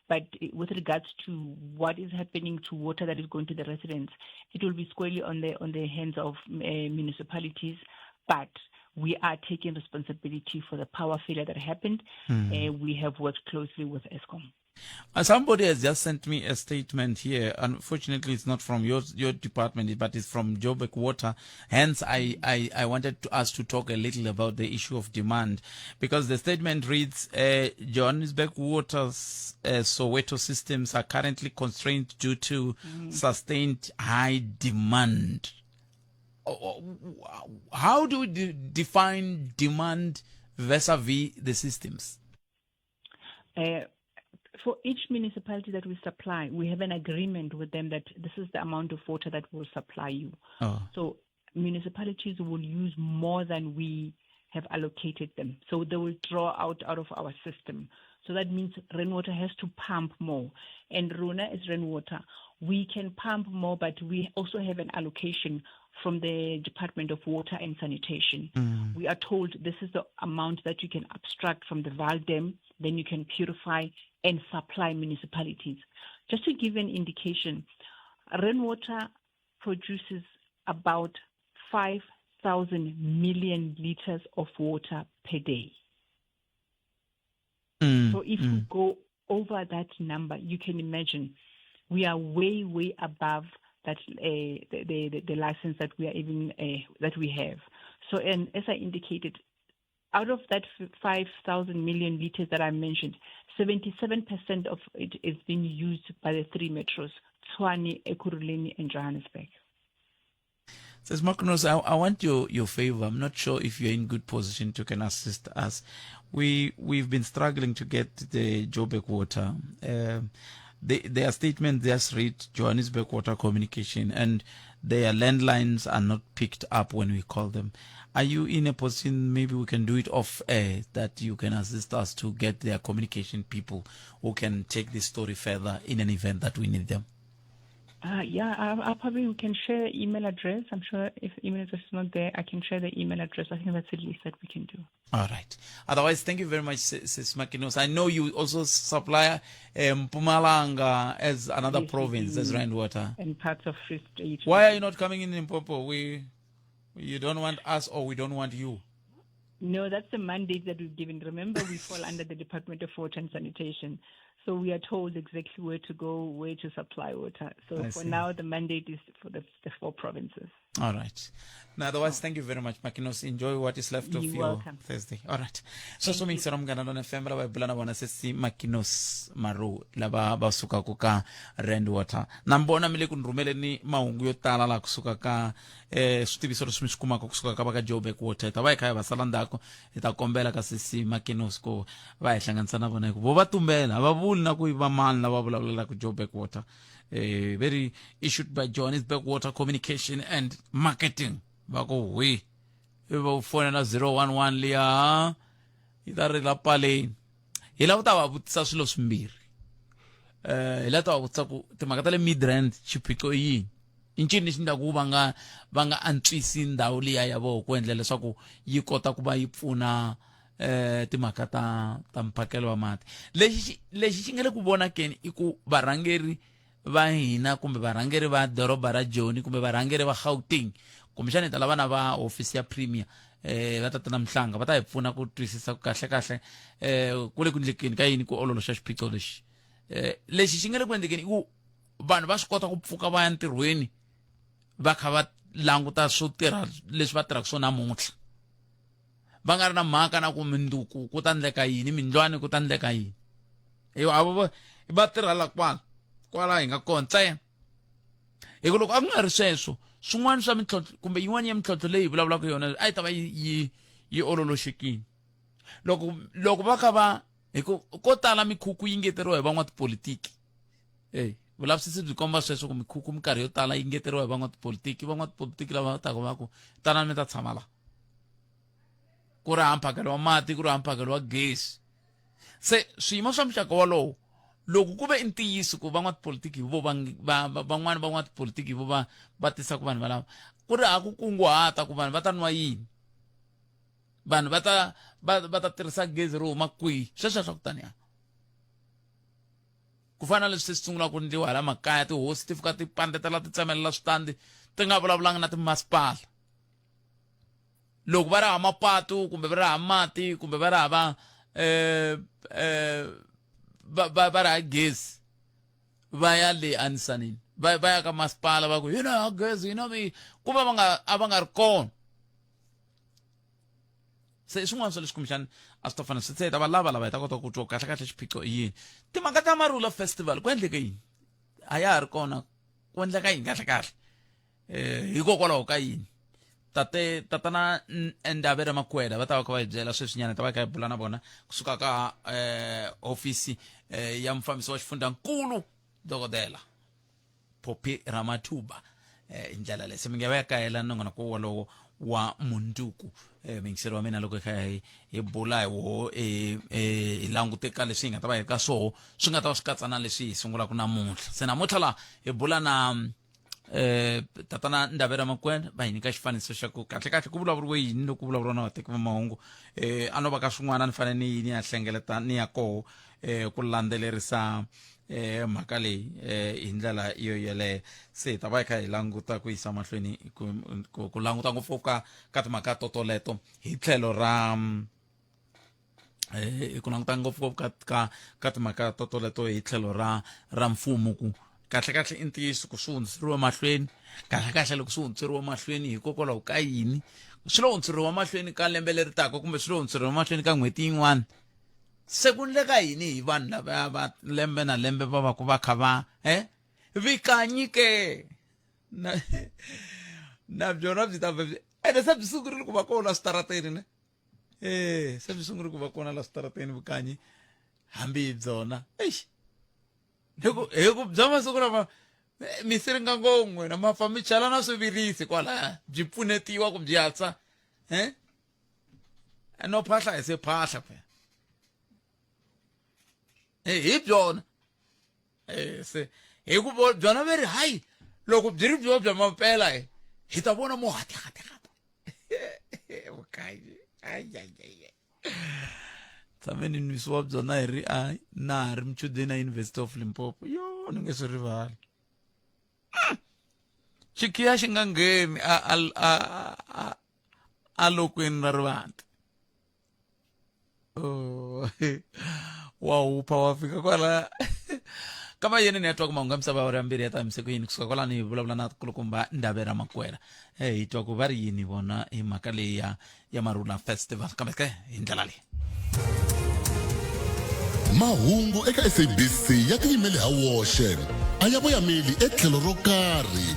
But with regards to what is happening to water that is going to the residents, it will be squarely on the on the hands of municipalities. But we are taking responsibility for the power failure that happened. We have worked closely with Eskom. Somebody has just sent me a statement here. Unfortunately, it's not from your your department, but it's from Joburg Water. Hence, I, I, I wanted to us to talk a little about the issue of demand, because the statement reads, Johannesburg Water's Soweto systems are currently constrained due to sustained high demand. How do we define demand vis-a-vis the systems? For each municipality that we supply, we have an agreement with them that this is the amount of water that we'll supply you. Oh. So municipalities will use more than we have allocated them. So they will draw out out of our system. So that means Rand Water has to pump more. And Runa is Rand Water. We can pump more, but we also have an allocation from the Department of Water and Sanitation. Mm. We are told this is the amount that you can abstract from the Vaal Dam, then you can purify and supply municipalities. Just to give an indication, Rand Water produces about 5,000 million liters of water per day. Mm, so if mm. we go over that number, you can imagine we are way, way above that uh, the, the, the license that we are even uh, that we have. So, and as I indicated, out of that 5,000 million liters that I mentioned, 77% of it is being used by the three metros, Tshwane, Ekurhuleni, and Johannesburg. Says Magnus, I, I want your, your favor. I'm not sure if you're in good position to can assist us. We, we've been struggling to get the Joburg water. Uh, they, their statement just read Johannesburg Water Communication and their landlines are not picked up when we call them. Are you in a position, maybe we can do it off air, that you can assist us to get their communication people who can take this story further in an event that we need them? Uh, yeah, I, I probably we can share email address. I'm sure if email address is not there, I can share the email address. I think that's the least that we can do. All right. Otherwise, thank you very much, Sis Makinos. I know you also supply um, Mpumalanga as another yes, province as Rand Water. And parts of Free State. Why are you not coming in Limpopo? We, you don't want us or we don't want you? No, that's the mandate that we've given. Remember, we fall under the Department of Water and Sanitation. So we are told exactly where to go, where to supply water. So I for see. now, the mandate is for the, the four provinces. All right. Now, otherwise, thank you very much, Makinos. Enjoy what is left of You're your welcome. Thursday. All right. So, so mixer Munghana Lonene FM lava hi bula na vona sesi Makinos Maru lava va sukaka ka Rand Water. Na mi vona mi le ku ni rhumeleni mahungu yo tala laha kusuka ka eh switiviso leswi mi swi kumaka kusuka ka va ka Joburg Water. Hi ta va hi kha hi va sala ndzhaku hi ta kombela ka sesi Makinos ku va hi hlanganisa na vona hi ku vo va tumbela a va vuli na ku i va mani lava vulavulelaka Joburg Water. Eh, very issued by Johannesburg Water Communication and Marketing va ku hwi ivi va u fonela 011 liya yi ta ri la paleni hi lava ku ta va vutisa swilo swimbirhi eh hi lava ta va vutisa ku timhaka ta le midrand xiphiqo i yini i ncini lexi endlaku va nga va nga antswisi ndhawu liya ya vona ku endla leswaku yi kota ku va yi pfuna eh timhaka ta ta mphakelo wa mati lexi lexi xi nga le ku vonakeni i ku varhangeri va hina kumbe varhangeri va doroba ra Joni kumbe varhangeri va Gauteng kumbexana hi ta lava na va hofisi ya premier eh va tatana Mhlanga va ta hi pfuna ku twisisa ku kahle kahle eh ku le ku ndlekeni ka yini ku ololoxa xiphiqo lexi eh lexi xi nga le ku endlekeni i ku vanhu va swi kota ku pfuka va ya ntirhweni va kha va languta swo tirha leswi va tirhaka swona namuntlha va nga ri na mhaka na ku minduku ku ta ndleka yini mindlwani ku ta ndleka yini hi avo va tirhela kwala kwala hi nga kona ntsena hi ku loko a ku nga ri sweswo swin'wana swa mintlhontlho kumbe yin'wana ya mintlhontlho leyi hi vulavulaka yona a yi ta va yi yi yi ololoxekile loko loko va kha va hi ku ko tala mikhukhu yi ngeteriwa hi van'watipolitiki eyi vulavisisi byi komba sweswo ku mikhukhu minkarhi yo tala yi ngeteriwa hi van'watipolitiki van'watipolitiki lava taka va ku tanani mi ta tshama la ku ri hava mphakelo wa mati ku ri hava mphakelo wa gezi se swiyimo swa muxaka wolowo loko ku ve i ntiyiso ku van'watipolitiki hi vo van'wana van'watipolitiki hi vo va va tisaka vanhu valava ku ri hava ku kunguhata ku vanhu va ta nwa yini vanhu va ta va va ta tirhisa gezi ro huma kwihi sweswo swa ku taniya ku fana na leswi se swi sungulaka ku endliwa hala makaya tihosi ti fika ti pandetela ti tsemelela switandi ti nga vulavulanga na timasipala loko va ri hava mapatu kumbe va ri hava mati kumbe va ri hava eh eh va va va ri hava gezi va ya le anisanini va va ya ka masipala va ku hina ha gezi hina mi ku va va nga a va nga ri kona se swin'wana swa leswi kumbexana a swi ta fanele swi se hi ta va lava lava hi ta kota ku twa kahle kahle xiphiqo i yini timhaka ta marula festival ku endleke yini a ya ha ri kona ku endleka yini kahle kahle eh hikokwalaho ka yini tate tatana Ndavera Makwela va ta va kha va hi byela sweswinyana ta va kha hi bula na vona kusuka ka eh hofisi eh, ya mufambisi wa xifundzankulu dokodela Phophi Ramathuba eh hi ndlela leyi se mi nga va ya kayela nongonoko wolowo wa munduku eh mingiseri wa mina loko hi kha hi hi bula hi woho eh, eh, hi langute ka leswi hi nga ta va hi ri ka swoho swi nga ta va swi katsa na leswi hi sungulaka namuntlha se namuntlha laha hi bula na eh tatana Ndavera Makwena va hi nyika xifaniso xa ku kahle kahle ku vulavuriwe yini loko ku vulavuriwa na vateki va mahungu eh a no va ka swin'wana ni fanele ni yi ni ya hlengeleta ni ya koho eh ku landzelerisa eh mhaka leyi eh hi ndlela yo yeleyo se hi ta va hi kha hi languta ku yisa mahlweni ku, ku, ku languta ngopfu ka ka timhaka totoleto hi tlhelo ra eh ku languta ngopfu ka ka ka timhaka to toleto hi tlhelo ra ra mfumo ku kahle kahle i ntiyiso ku swi hundziseriwa mahlweni kahle kahle loko swi hundziseriwa mahlweni hikokwalaho ka yini swi lo hundziseriwa mahlweni ka lembe leri taka kumbe swi lo hundziseriwa mahlweni ka n'hweti yin'wana se ku ndleka yini hi vanhu lavaya va lembe na lembe va va ku va kha va eh vikanyi ke na na byona byi ta ene se byi sungurile ku va kona switarateni ne eh se byi sungule ku va kona la switarateni vukanyi hambi hi byona eish hi ku hi ku bya masiku lama eh, mi siringa ngopfu n'wina ma pfa mi chala na swivirisi kwalaya byi pfunetiwa ku byi hatsa eh no phahla hi se phahla phela eh hi byona eh se hi ku byona ve ri hayi loko byi ri byo bya mampela hi hi ta vona mo hati hati hati vukanyi ayayaya tshame ni nwisiwa byona hi ri a na ha ri muchudeni a University of Limpopo yo ni nge swi rivali xikhiya xi nga ngheni a a a a a lokweni ra rivanti oh wa hupha wa fika kwala kama yini ni ya twa ku mahungu ya misava ya mbirhi ya ta yimise ku yini kusuka kwalani hi vulavula na kulukumba ndave ra makwela eh hi twa ku va ri yini vona hi mhaka leyi ya ya marula festival kambe ke hi ndlela leyi Mahungu eka SABC ya tiyimele ha woxe, a ya voyameli etlhelo ro karhi.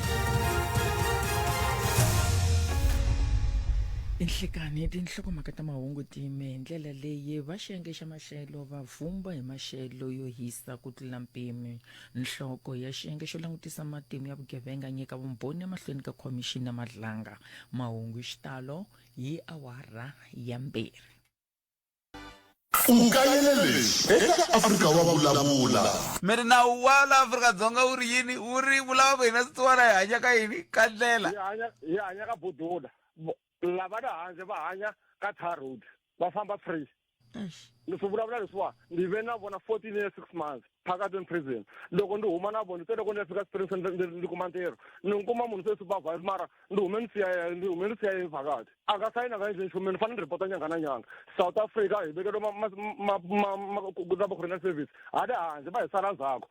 Nhlikani tinhlokomhaka ta mahungu ti yime hi ndlela leyi va xiyenge xa maxelo va vhumba hi maxelo yo hisa ku tlula mpimo. Nhloko ya xiyenge xo langutisa matimu ya vugevenga nyika vumbhoni emahlweni ka khomixini ya Madlanga. Mahungu hi xitalo hi awara ya mbirhi. U kayele leswi eka Afrika wa Vulavula. Mi ri nawu wa la Afrika-Dzonga wu ri yini? Wu ri wu lava ku hina swisiwana hi hanya ka yini? Ka ndlela. Hi hanya hi hanya ka budula. Lava le handle va hanya ka tar road. Va famba free. Ni swi vulavula leswiwa ni ve na vona 14 years 6 months phakathi in prison. Loko ni huma na vona se loko ni ya fika Springs ndzi kuma ntirho. Ni kuma munhu se supervisor mara ni hume ni siya ni hume ni siya phakathi. A nga sayina nga endli nchumu ni fanele ni report nyanga na nyanga. South Africa hi vekeliwe ma ma ma ma ma ma corona service hale handle va hi sala ndzhaku.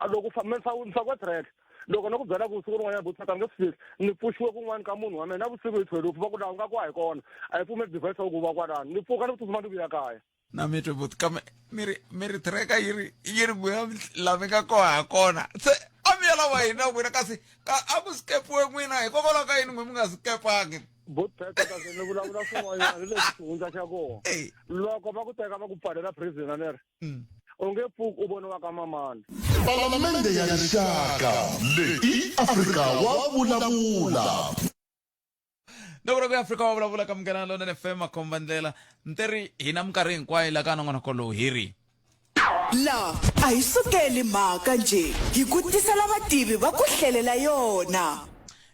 Loko ni fakiwe track loko no ku byela ku siku rin'wanyana butata ni nge swi fiki ni pfuxiwe kun'wana ka munhu wa mina na vusiku hi thwelufu va ku laha u nga ku a hi kona a yi pfumeli device ya ku va kwalano ni pfuka ni tsutsuma ni vuya kaya na mi twe buti kambe mi ri mi ri tracker yi ri yi ri n'wina la mi nga koha ha kona se a mi ya lava hina n'wina kasi ka a ku skepiwe n'wina hikokwalaho ka yini n'we mi nga skepangi butata kasi ni vulavula swin'wanyana ni leswi xihundla xa kona loko va ku teka va ku pfalela prison a ni ri U nge pfuki u voniwa ka mamani. Palamende ya Rixaka leyi i Afrika wa vulavula. Loko ku Afrika wa vulavula ka Munghana Lonene FM makhomba ndlela nteri hina minkarhi hinkwayo la ka nongonoko lowu hi ri La a hi sukeli mhaka njhe hi ku tisela vativi va ku hlelela yona.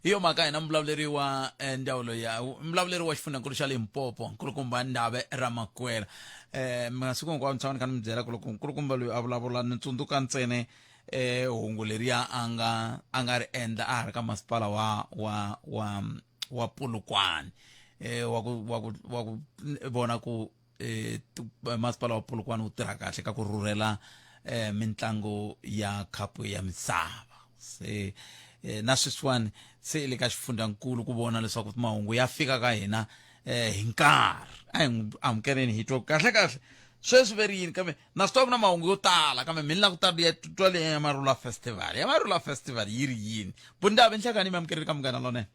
Hi yo mhaka hina muvulavuleri wa eh, ndzawulo ya muvulavuleri wa xifundzhankulu xa Limpopo nkulukumba Ndave Ramakwela eh masiku hinkwawo ni tshama ni kha ni mi byela ku loko nkulukumba loyi a vulavula ni tsundzuka ntsene eh hungu leriya a nga a nga ri endla a ha ri ka masipala wa wa wa wa Polokwane eh wa ku wa ku wa ku vona ku eh masipala wa Polokwane wu tirha kahle ka ku rhurhela eh mintlangu ya khapu ya misava se eh, na sweswiwani se i le ka xifundzankulu ku vona leswaku mahungu ya fika ka hina eh, hi nkarhi a hi n'wi amukeleni hi twa kahle kahle sweswi ve ri yini kambe na swi tiva ku na mahungu yo tala kambe mi ni la ku ta ya twa leya ya marula festival ya marula festival yi ri yini bundave nhlekani mi amukeleni ka munghana lonene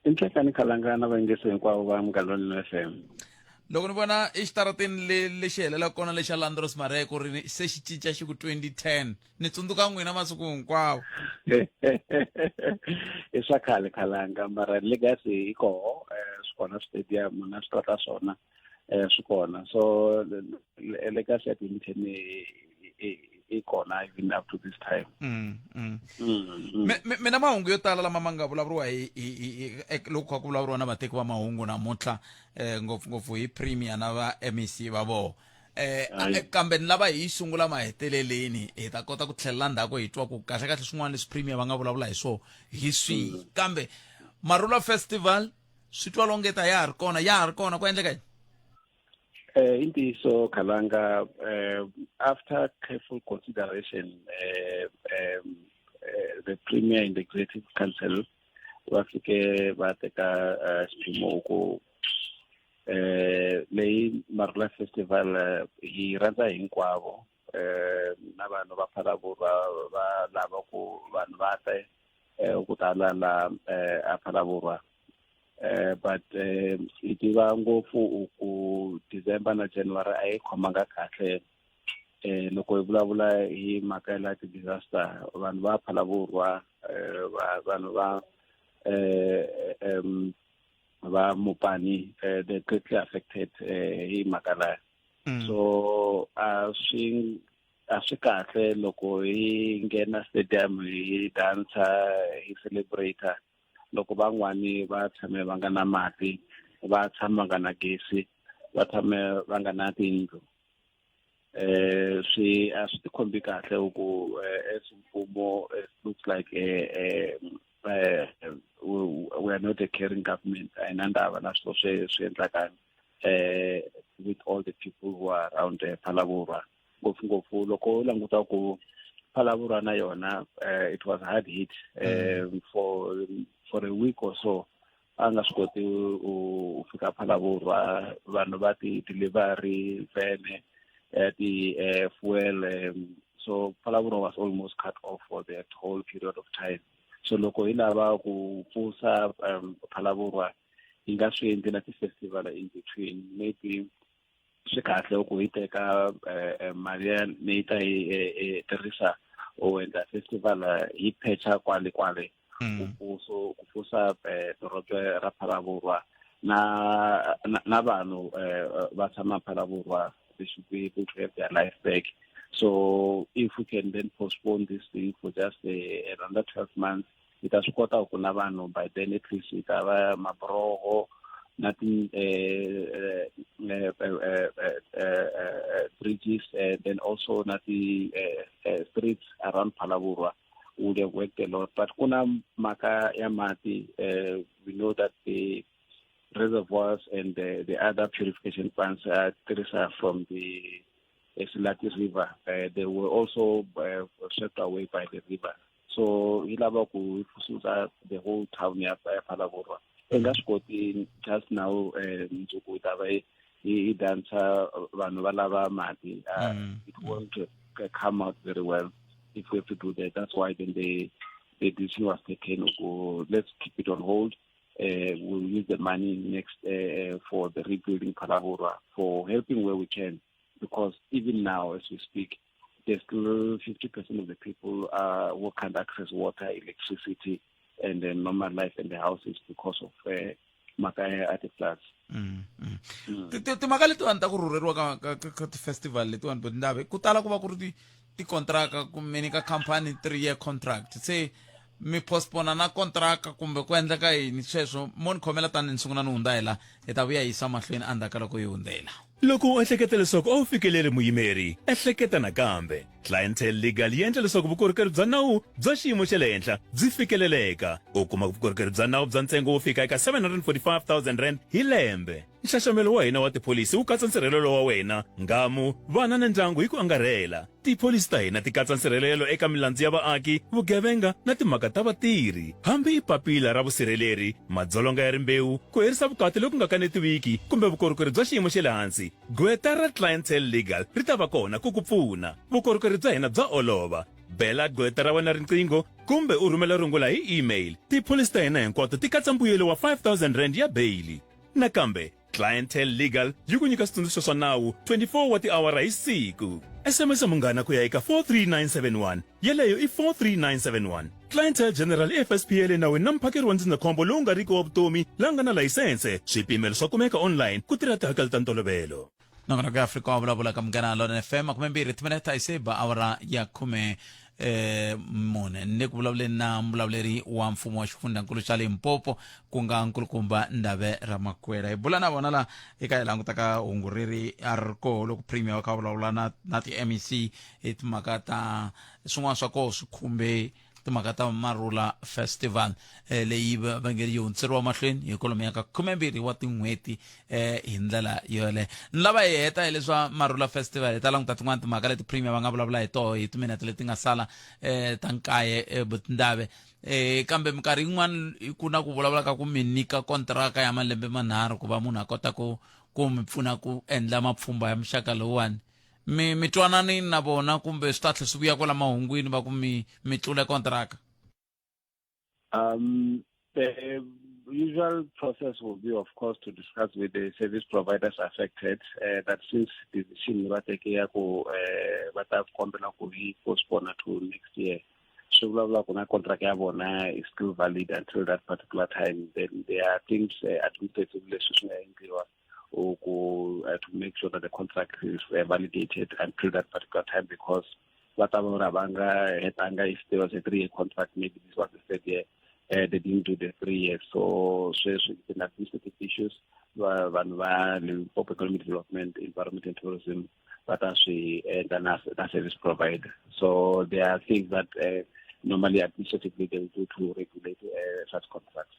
I nhlekani khalanga na vayingisi hinkwavo va Munghana Lonene FM. Loko ni vona exitarateni le lexi helelaka kona lexa Landros Mareko ri ni- se xi cinca xi ku 2010 ni tsundzuka n'wina masiku hinkwawo. I swa khale khalanga mara legacy yi koho swi kona stadium na switrata swona swi kona so legacy ya 2010 i kona even up to this time. Mina mahungu yo tala lama ma nga vulavuriwa hi hi loko kha ku vulavuriwa na vateki va mahungu namuntlha ngopfungopfu hi premier na va MEC va vona kambe ni lava hi yi sungula maheteleleni hi ta kota ku tlhelela ndzhaku hi twa ku kahle kahle swin'wana leswi premier va nga vulavula hi swona hi swihi kambe Marula Festival swi twa longeta ya ha ri kona ya ha ri kona ku endleka yini? I ntiyiso Khalanga after careful consideration the premier and the executive council va fike va teka xiphemu ku leyi Marula Festival hi rhandza hinkwavo na vanhu va Phalaborwa va lava ku vanhu va ta ku tala la a Phalaborwa but hi tiva ngopfu ku December na January a yi khomanga kahle loko hi vulavula hi mhaka ya ti-disaster vanhu va Phalaborwa vanhu va va Mopani they greatly affected hi mhaka laya. So a swi kahle loko hi nghena stadium hi dancer hi celebrate loko van'wani va tshame va nga na mati, va tshama nga na gesi, va tshame va nga na tiyindlu. Swi a swi tikhombi kahle ku as mfumo it looks like we are not a caring government. A hi na ndava na swilo swi endlakanga with all the people who are around Phalaborwa. Ngopfungopfu loko u languta ku Phalaborwa na yona it was hard hit for a week or so. A nga swi koti u fika Phalaborwa, vanhu va ti delivery van ti fuel so Phalaborwa was almost cut off for that whole period of time. So loko hi lava ku pfusa Phalaborwa hi nga swi endli na ti-festival in between. Maybe swi kahle ku hi teka mali ya leyi ta hi tirhisa u endla festival hi phecha kwale kwale ku pfusa doroba ra Phalaborwa na vanhu va tshama Phalaborwa. They should be able to have their life back. So if we can then postpone this thing for just another 12 months, hi ta swi kota ku na vanhu by then at least hi ta va mabroho na ti bridges and then also na ti streets around Phalaborwa would have worked a lot. But kuna mhaka ya mati, we know that the reservoirs and the other purification plants are tirhisa from the Selati River. They were also swept away by the river. So hi lava ku susa the whole town ya Phalaborwa. I nga swi koti just now mundzuku hi ta va hi dancer vanhu va lava mati. It won't come out very well if we have to do that. That's why then the decision was taken. Let's keep it on hold. We'll use the money next for the rebuilding Phalaborwa, for helping where we can, because even now as we speak, there's still 50% of the people who can't access water, electricity, and then normal life in the houses because of mhaka ya ti-floods. Timhaka letiwani ta ku rhurheriwa ka ti-festival letiwani botindave ku tala ku va ku ri tikontraka kumbe ka company 3-year contract se mi postpona na kontraka kumbe ku endleka yini sweswo mo ni khomela tani ni sungula ni hundza hi la hi ta vuya yisa mahlweni endzhaku ka loko yi hundzela. Loko u ehleketa leswaku a wu fikeleri muyimeri, ehleketa nakambe. Clientele Legal yi endla leswaku vukorhokeri bya nawu bya xiyimo xa le henhla byi fikeleleka. U kuma vukorhokeri bya nawu bya ntsengo wo fika eka R745 000 hi lembe. Nxaxamelo wa hina wa tipholisi wu katsa nsirhelelo wa wena, nghamu, vana na ndyangu hi ku angarhela. Tipholisi ta hina ti katsa nsirhelelo eka milandzu ya vaaki, vugevenga na timhaka ta vatirhi. Hambi i papila ra vusirheleri, madzolonga ya rimbewu, ku herisa vukati loku nga kanetiwiki kumbe vukorhokeri bya xiyimo xa le hansi, gqweta ra Clientele Legal ri ta va kona ku ku pfuna. Vukorhokeri bya hina bya olova. Bela gqweta ra wena riqingho kumbe u rhumela rungula hi email. Tipholisi ta hina hinkwato ti katsa mbuyelo wa R5 000 ya beyili. Nakambe, Clientele Legal yi ku nyika switsundzuxo swa nawu 24 wa tiawara hi siku. SMS Munghana ku ya eka 43971. Yeleyo i 43971. Clientele General i FSP ya le nawini na muphakeri wa ndzindzakhombo lowu nga riki wa vutomi la nga na layisense. Swipimelo swa kumeka online ku tirha tihakelo ta ntolovelo. Nongonoko ya Afrika wa vulavula ka Munghana Lonene FM 20 timinete a yi se ba awara ya khume eh mune ni ku vulavuleni na muvulavuleri wa mfumo wa xifundzankulu xa Limpopo ku nga nkulukumba Ndavhe Ramakwela hi bula na vona la eka hi langutaka hungu reri a ri koho loko premier va kha va vulavula na na ti-MEC hi timhaka ta swin'wana swa koho swi khumbe timhaka ta Marula Festival eh, leyi va va nge yi hundziseriwa mahlweni hi kwalomuya ka 12 wa tin'hweti eh, hi ndlela yoleyo ni lava hi heta hi leswa Marula Festival hi ta languta tin'wana timhaka leti premier va nga vulavula hi toho hi timinete leti nga sala eh, ta nkaye eh, Butindave eh, kambe minkarhi yin'wana ku na ku vulavula ka ku mi nyika kontraka ya malembe manharhu ku va munhu a kota ku ku mi pfuna ku endla mapfhumba ya muxaka lowuwani mi mi twanani na vona kumbe swi ta tlhe swi vuya kwala mahungwini va ku mi mi tlule kontraka The usual process will be, of course, to discuss with the service providers affected that since decision va teke ya ku va ta kombela ku yi postpone to next year, swi vulavula ku na contract ya vona is still valid until that particular time. Then there are things administrative leswi swi nga endliwa or ku to make sure that the contract is validated until that particular time, because va ta va va nga hetanga. If there was a 3-year contract, maybe this was the third year, they didn't do the 3 years. So sweswi it's an administrative issues. Vanhu va Limpopo Economic Development, Environment and Tourism va ta swi endla na service provider. So there are things that normally administratively they will do to regulate such contracts.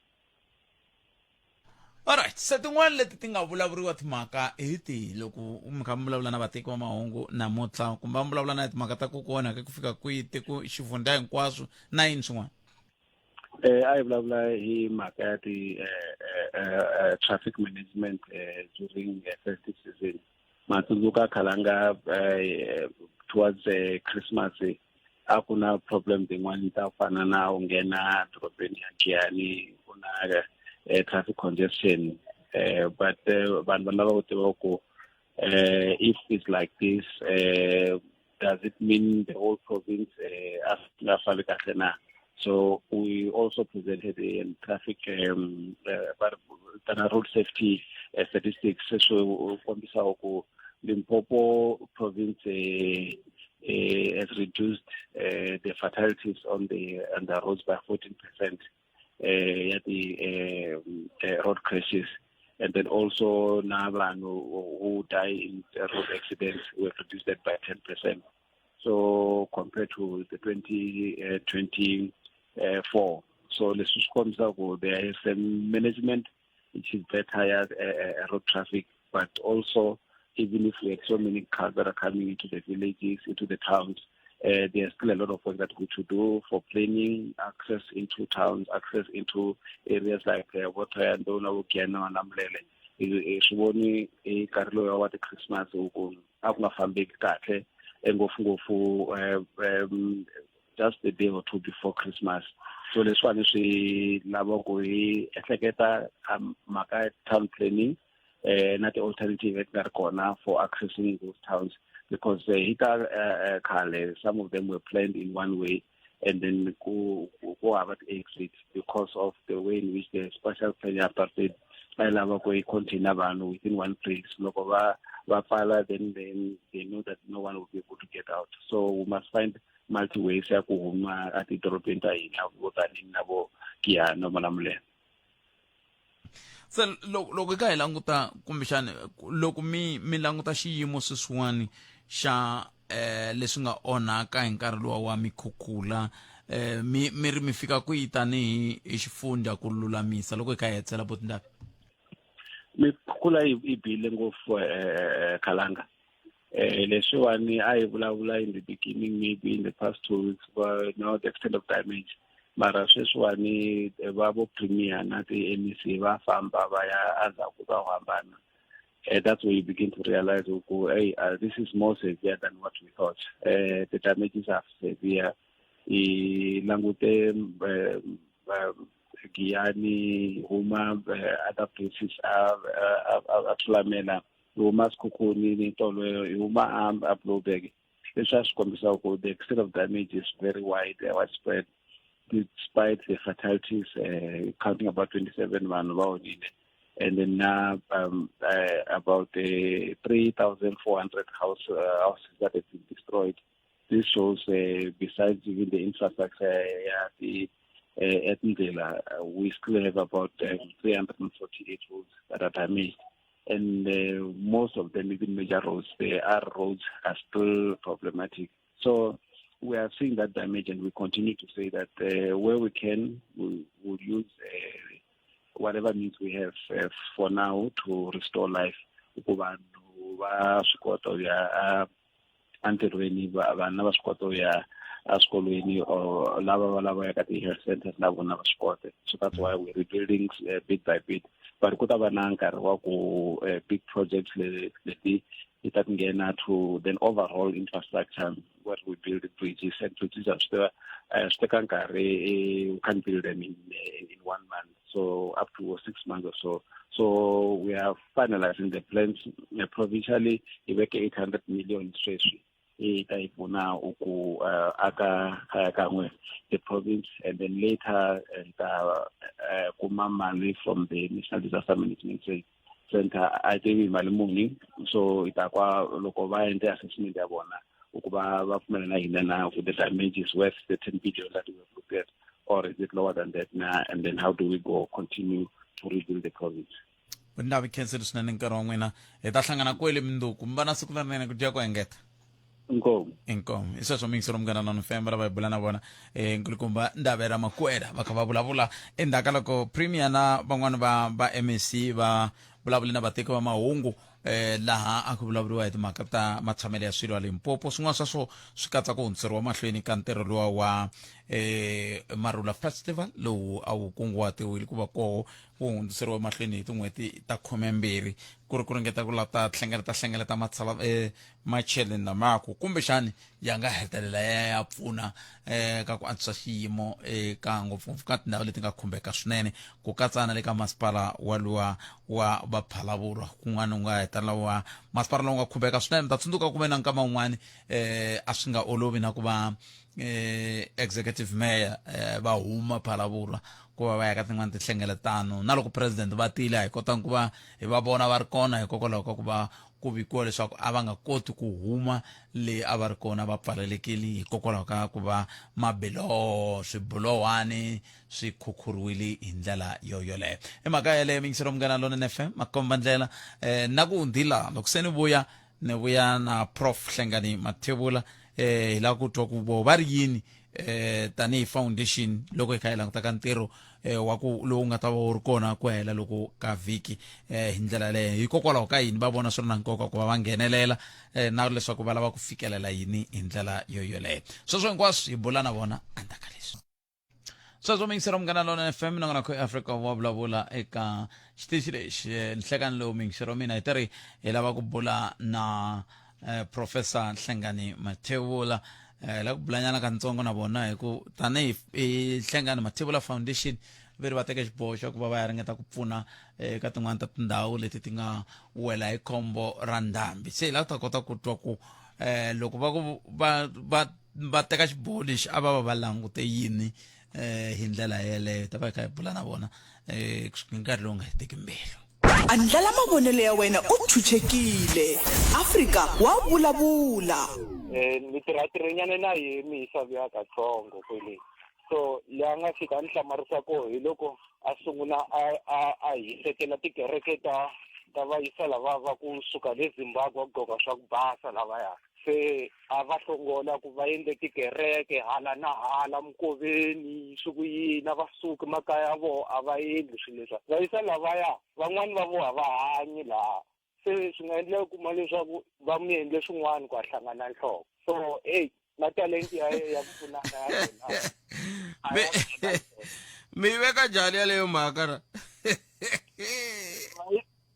Alright, se tin'wana leti ti nga vulavuriwa timhaka hi tihi loko mi kha mi vulavula na vateki va mahungu namuntlha, kumbe va mi vulavula na hi timhaka ta ku ku onhaka ku fika kwihi tiko xifundza hinkwaswo na yini swin'wana? A hi vulavula hi mhaka ya ti traffic management during festive season. Matsundzuka khalanga towards Christmas a ku na problem tin'wani ta fana na u nghena dorobeni ya Giyani, ku na traffic congestion, but vanhu va lava ku tiva ku if it's like this, does it mean the whole province a swi nga fambi kahle na? So we also presented in traffic tana road safety statistics sweswo kombisa ku Limpopo province has reduced the fatalities on the roads by 14% ya ti road crashes, and then also na vanhu who die in road accidents, we have reduced that by 10%. So compared to the 2024. So leswi swi kombisa ku there is a management which is better ya road traffic, but also even if we had so many cars that are coming into the villages, into the towns, there's still a lot of work that we to do for planning, access into towns, access into areas like Thohoyandou, Giyani, Malamulele. Swi voni hi nkarhi lowu wa ti-Christmas ku a ku nga fambeki kahle, ngopfungopfu just a day or two before Christmas. So leswiwani swi lava ku hi ehleketa mhaka ya town planning na ti-alternative leti nga ri kona for accessing those towns, because hi ta khale some of them were planned in one way and then ku ku hava ti-exit because of the way in which the spatial plan ya apartheid va yi lava ku yi container vanhu within one place. Loko va va pfala, then they know that no one will be able to get out. So we must find multi ways ya ku huma etidorobeni ta hina vo tanihi na vo Giyani no Malamulele. Se loko loko hi kha hi languta, kumbexani loko mi mi languta xiyimo sweswiwani xa leswi nga onhaka hi nkarhi luwa wa mikhukhula, mi mi ri mi fika kwihi tanihi hi xifundza ku lulamisa loko hi kha hi hetsela Botindavhi? Mikhukhula yi bile ngopfu, khalanga. Leswiwani a hi vulavula in the beginning, maybe in the past 2 weeks, but now the extent of damage. Mara sweswiwani va vo premier na ti-MEC va famba va ya endzhaku ka ku hambana. That's where you begin to realize ku hey, this is more severe than what we thought. The damages are severe. I langute Giyani hi huma other places a a Thulamela hi huma Sekhukhune ni Tolweyo hi huma a Blouberg leswi a swi kombisa ku the extent of damage is very wide widespread despite the fatalities counting about 27 vanhu va onhile and then now about 3,400 houses that have been destroyed. This shows, besides even the infrastructure, yeah, the at Ndlela, we still have about 348 roads that are damaged. And most of them, even major roads, they are roads are still problematic. So we are seeing that damage, and we continue to say that where we can, we will use whatever means we have for now to restore life. Ku vanhu va swi kota ku ya entirhweni, vana va swi kota ku ya eswikolweni, or lava va lava ya ka ti-health centers na vona va swi kota. So that's why we're rebuilding bit by bit. But ku ta va na nkarhi wa ku big projects leti ti ta nghena to then overall infrastructure where we build bridges, and bridges are swi swi teka nkarhi, we can't build them in 1 month, so up to 6 months or so. So we are finalizing the plans provincially. Hi veke 800 million sweswi yi ta yi pfuna ku aka kaya kan'we the province, and then later ta kuma mali from the National Disaster Management Center. A tivi mali muni, so hi ta kwa loko va endle assessment ya vona ku va va pfumela na hina na ku the damage is worth the 10 billion that we have looked at, or is it lower than that na, and then how do we go continue to rebuild the province. Ndavi khenseli swinene nkarhi wa n'wina, hi ta hlangana kwele minduku. Mi va na siku lerinene, ku dya ku engeta. Inkomu. Inkomu. I sweswo muyingiseri Munghana Lona FM va hi bula na vona nkulukumba Ndavera Makwela va kha va vulavula endzhaku ka loko premier na van'wani va MEC va vulavule na vateki va mahungu laha a ku vulavuriwa hi timhaka ta matshamelo ya swilo ya Limpopo. Swin'wana swa swo swi katsa ku hundziseriwa mahlweni ka ntirho luwa wa Marula Festival lowu a wu kunguhatiwile ku va koho, wu hundziseriwa mahlweni hi tin'hweti ta 12 ku ri ku ringeta ku lava ta hlengeleta matshala macheleni lamaku kumbexani ya nga hetelela ya pfuna ka ku antswisa xiyimo eka ngopfungopfu ka tindhawu leti nga khumbeka swinene, ku katsa na le ka masipala waluwa wa Vaphalavurwa, kun'wana u nga hetelela wa masipala lowu nga khumbeka swinene. Mi ta tsundzuka ku ve na nkama wun'wani a swi nga olovi na ku va executive mayor va huma Phalavurwa ku va va ya ka tin'wani tinhlengeletano, na loko president va tile a hi kotanga ku va hi va vona va ri kona hikokwalaho ka ku va ku vikiwa leswaku a va nga koti ku huma le a va ri kona, va pfalelekile hikokwalaho ka ku va mabiloho swibulohwani swi khukhuriwile hi ndlela yo yoleyo. I mhaka yeleyo mingiselo Munghana Lonene FM makomba ndlela na ku hundzila loko se ni vuya ni vuya na Prof Hlengani Mathebula hi lava ku twa ku vo va ri yini tanihi foundation loko hi kha hi languta ka ntirho wa ku lowu nga ta va wu ri kona ku hela loko ka vhiki hi ndlela yaleyo, hikokwalaho ka yini va vona swi ri na nkoka ku va va nghenelela na leswaku va lava ku fikelela yini hi ndlela yo yoleyo. Sweswo hinkwaswo hi bula na vona endzhaku ka leswi. Sweswo mingisero Munghana Lona FM nongonoko Africa wa vulavula eka xitichi lexi nhlekani lowu mingisero mina hi teri hi lava ku bula na Professor Hlengani Mathebula la ku bulanyana kantsongo na vona hi ku tanihi hi Hlengani Mathebula Foundation veri va teke xiboho xa ku va va ya ringeta ku pfuna eka tin'wana ta tindhawu leti ti nga wela hi khombo ra ndhambi. Se hi lava ku ta kota ku twa ku loko va ku va va va teka xiboho lexi a va va va langute yini hi ndlela yeleyo. Ta va hi kha hi bula na vona hi nkarhi lowu nga hetiki mbilu. Andlala mavonelo ya wena u chuchekile. Afrika wa vulavula. Ni tirha tirhenyana na yemi hi xaviwa katsongo kwele, so leyi a nga fika a ni hlamarisa koho hi loko a sungula a hisekela tikereke ta vayisa lava va kusuka le Zimbabwe va gqoka swa ku basa lavaya, se a va hlongola ku va endle tikereke hala na hala minkoveni swi ku yini, a va suki makaya ya vona, a va endli swilo leswiya. Va yisa lavaya van'wani va vona a va hanyi laha, se swi nga endleka u kuma leswaku va mi endle swin'wana ku a hlangana nhloko. So eyi na talenti ya ya ku pfunana ya yena mi yi veka njhani yaleyo mhaka ra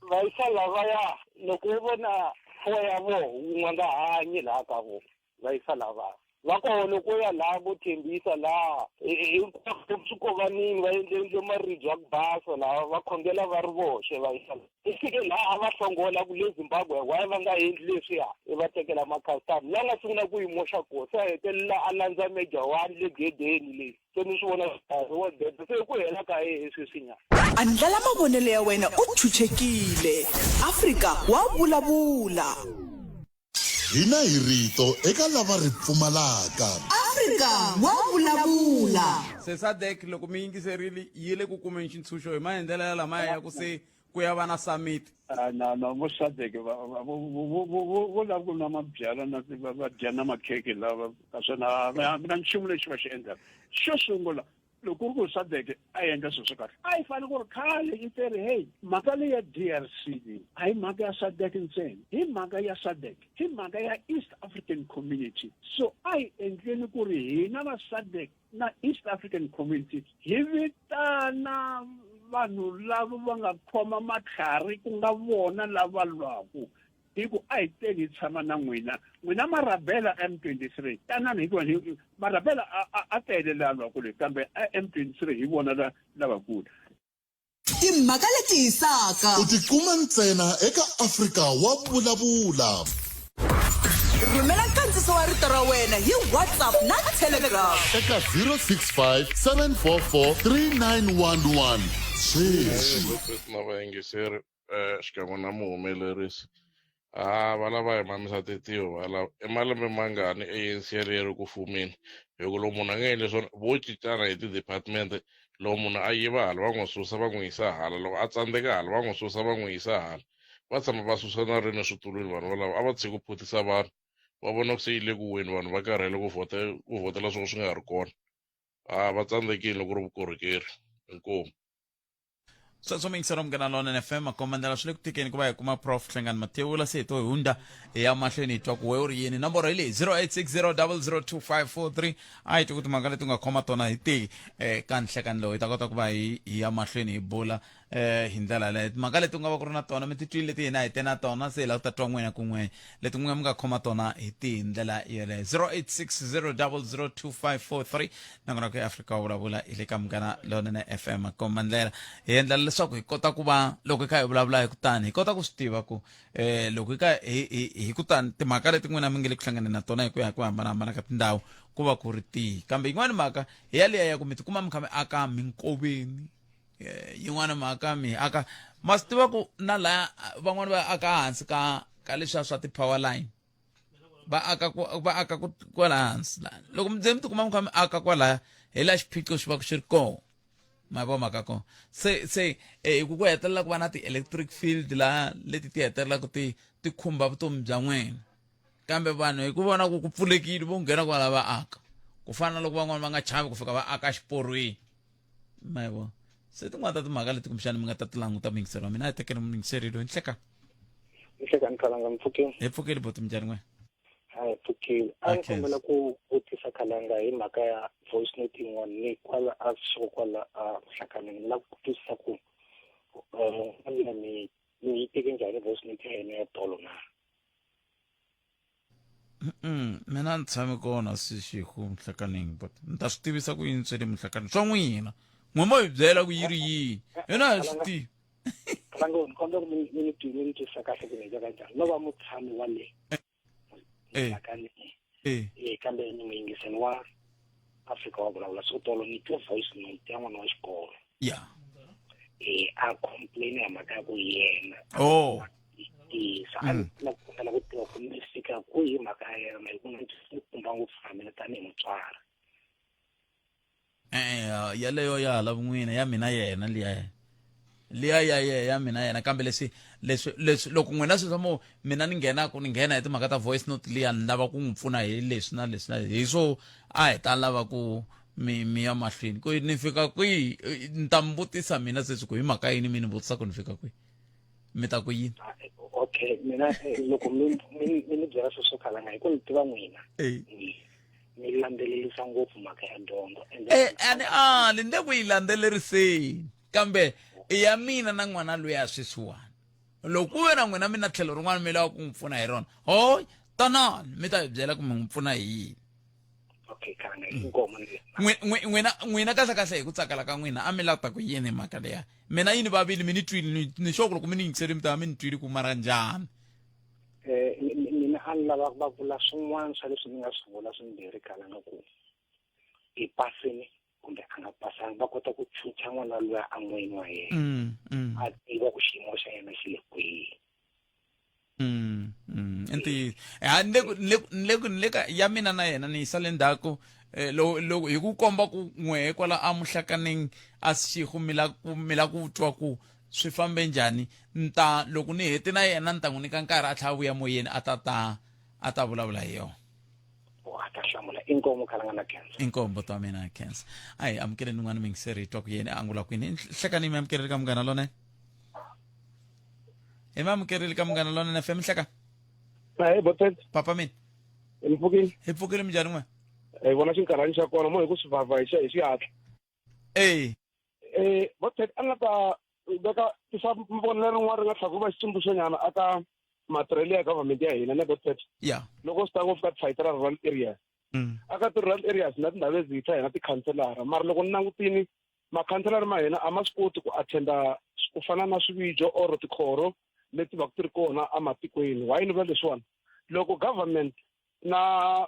vayisa lavaya loko wo vona four ya voho wun'we nga hanyi laha ka vona vayisa lavaya. Va koho loko u ya laha vo Thembisa laha hinkwako swikovanini va endle endle maribye ya ku basa laha va khongela va ri voxe va yisa i fike laha a va hlongola ku le Zimbabwe why va nga endli leswiya i va tekela ma-custom la nga sungula ku yi moxa koho se a hetelela a landza major one le gedeni leyi se ni swi vona nkarhi wo deda se ku hela ka yehe sweswinyana. Andlala mavonelo ya wena u chuchekile. Afrika wa vulavula. Hina hi rito eka lava ri pfumalaka. Afrika wa vulavula. Se SADC loko mi yingiserile yi le ku kumeni xintshunxo hi maendlelo ya lamaya ya ku se ku ya va na summit. Ah, na na vo SADC va va vo vo vo vo vo lava ku nwa mabyalwa na va va dya na makhekhe lava naswona a va na nchumu lexi va xi endlaka. Xo sungula loko ku ri ku SADC a yi endla swilo swa kahle a yi fanele ku ri khale yi teri hey mhaka leyi ya DRC leyi a hi mhaka ya SADC ntsena hi mhaka ya SADC hi mhaka ya East African Community so a hi endleni ku ri hina va SADC na East African Community hi vitana vanhu lava va nga khoma matlhari ku nga vona lava lwaku hi ku a hi teni hi tshama na n'wina n'wina marabela M23 tanani hikuva marabela a tele la lwaku leyi kambe M23 hi vona lavakulu Timhaka leti hisaka. U ti kuma ntsena eka Afrika wa Vulavula. Rhumela nkandziso wa rito ra wena hi WhatsApp na Telegram. Eka 065 744 3911 sweswi. Na vayingiseri um xikan'we na muhumelerisi ha va lava hi mamisa titiho va lava i malembe mangani ANC yaleyo ri ku fumeni hi ku loko munhu a nga endli swona vo cincana hi ti-department loko munhu a yiva hala va n'wi susa va n'wi yisa hala loko a tsandzeka hala va n'wi susa va n'wi yisa hala va tshama va susa na rini eswitulwini vanhu valavo a va tshiki ku phutisa vanhu va vona ku se yi le ku weni vanhu va karhele ku vhota ku vhotela swo swi nga ha ri kona a va tsandzekile loko ku ri vukorhokeri inkomu Sweswo mi yingisela Munghana Lonene FM makombandlela swi le ku tikeni ku va hi kuma Prof Hlengani Mathebula se hi to hi hundza hi ya mahlweni hi twa ku we u ri yini nomboro hi leyi 0860002543 a hi twi ku timhaka leti u nga khoma tona hi tihi eh, ka nhlekani lowu hi ta kota ku va hi hi ya mahlweni hi bula eh, hi ndlela yaleyo timhaka leti u nga va ku ri na tona mi ti twile leti hina hi te na tona se hi lava ku ta twa n'wina kun'we leti n'wina mi nga khoma tona hi tihi ndlela yeleyo 0860002543 nakona ku Afrika wa vulavula hi le ka Munghana Lonene FM komba ndlela hi endlela leswaku hi kota ku va loko hi kha hi vulavula hi kutani hi kota ku swi tiva ku eh loko hi ka hi hi hi kutani timhaka leti n'wina mi nge le ku hlanganeni na tona hi ku ya hi ku hambanahambana ka tindhawu ku va ku ri tihi kambe yin'wana mhaka hi yaliya ya ku mi tikuma mi kha mi aka minkoveni eh, yin'wana mhaka mi aka ma swi tiva ku na laya van'wani va aka hansi ka ka leswiya swa ti-power line va aka ku va aka ku kwala hansi la loko mi ze mi tikuma mi kha mi aka kwalaya hi laha xiphiqo xi va xi ri kona ma vo mhaka kona se se eh, hi ku ku hetelela ku va na ti-electric field laha leti ti hetelelaka ti ti khumba vutomi bya n'wina kambe vanhu hi ku vona ku ku pfulekile vo nghena kwala va aka ku fana na loko van'wana va nga chavi ku fika va aka xiporweni ma yi vona se tin'wana ta timhaka leti kumbexana mi nga ta ti languta muyingiseri wa mina a hi tekeni muyingiseri loyi nhleka Nhlekani Khalanga mi pfukile hi pfukile boti minjhani n'we a hi pfukile a ni kombela ku vutisa Khalanga hi mhaka ya voice note yin'wana ni kwala a swo kwala a hlakaneni ni lava ku twisisa ku um mi mi yi teke njhani voice note ya yena ya tolo na Mm, mina ni tshame kona swixiku muhlakaneng but ni ta swi tivisa ku yini swa le muhlakaneng swa n'wina n'we mo hi byela ku yi ri yini hina hi swi tivi Kalango ni kombela ku mi mi mi ni twisisa kahle ku ni twa kanjhani no va mutshami wa le eh. muhlakaneng eh. eh kambe ni muyingiseli wa Afrika wa vulavula so tolo ni twe voice note ya n'wana wa xikolo ya eh a complain ya mhaka ya ku yena oh tisa a ni la ku kombela ku tiva ku mi fika kwihi mhaka ya yena hi ku ni khumba ngopfu na mina tanihi mutswari eh yaleyo ya hala vun'wina ya mina yena liya liya ya ye ya mina yena kambe leswi leswi leswi loko n'wina sweswi mo mina ni nghenaku ni nghena hi timhaka ta voice note liya ni lava ku n'wi pfuna hi leswi na leswi na hi swo a hi ta lava ku mi mi ya mahlweni ku ni fika kwihi ni ta mi vutisa mina sweswi ku hi mhaka yini mi ni vutisa ku ni fika kwihi mi ta ku yini okay mina eh, loko mi mi mi ni byela sweswo khalanga hi ku ni tiva n'wina mi landzelerisa ngopfu mhaka ya dyondzo eh ani a ni nge ku yi landzeleriseni kambe i ya mina na n'wana loyi a sweswiwani loko ku ve na n'wina mi na tlhelo rin'wana mi lava ku n'wi pfuna hi rona hoy tanani mi ta hi byela ku mi n'wi pfuna hi yini Okay khalanga inkomo ni N'wina n'wina kahle kahle hi ku tsakala ka n'wina a mi lava ku yini mhaka leya mina yi ni vavile mi ni twile ni ni sure ku loko mi ni yingiserile mi ta va mi ni twile ku mara njhani eh mina a ni lava va vula swin'wana swa leswi ni nga swi vula swimbirhi khalanga ku i pasini kumbe a nga pasanga va kota ku chucha n'wana luya a n'wini wa yena mm, mm. a tiva ku xiyimo xa yena xi le kwihi mm, i ntiyiso ha ni le ku ni le ku ni le ka ya mina na yena ni yisa le ndzhaku eh, loko loko hi ku komba ku n'wehe kwala a muhlakaneng a sixigo mi la ku mi la ku twa ku swi fambe njhani ni ta loko ni hete na yena ni ta n'wi nyika nkarhi a tlhela a vuya moyeni a ta ta a ta vulavula hi yona a ta hlamula inkomo khalanga na khensa inkombo ta mina khensa a hi amukeleni n'wana mingiseri hi twa ku yena a angula kwini hlekani mi amukeleli ka munghana lonene hi mi amukerile ka munghana lonene fm hleka Ahee Botet. Papa mina. Hi mpfukile. Hi pfukile minjhani n'we? Hi vona xinkarhani xa kona mo hi ku swi vhavha hi hi xihatla. Eh. Eh Botet a nga ta veka tisa vonelo rin'wana ri nga tlhaka ku va xitsundzuxo nyana aka matirhelo ya government ya hina ne Botet. Yeah. Loko swi ta ngopfu ka ti-fight ra rural areas. Aka ti-rural areas na tindhawu leti hina tikhanselara mara loko ni langutini makhanselara ma hina a ma swi koti ku attenda ku fana na swivijo or tikhoro leti va ku ti ri kona ematikweni why ni vula leswiwani loko government na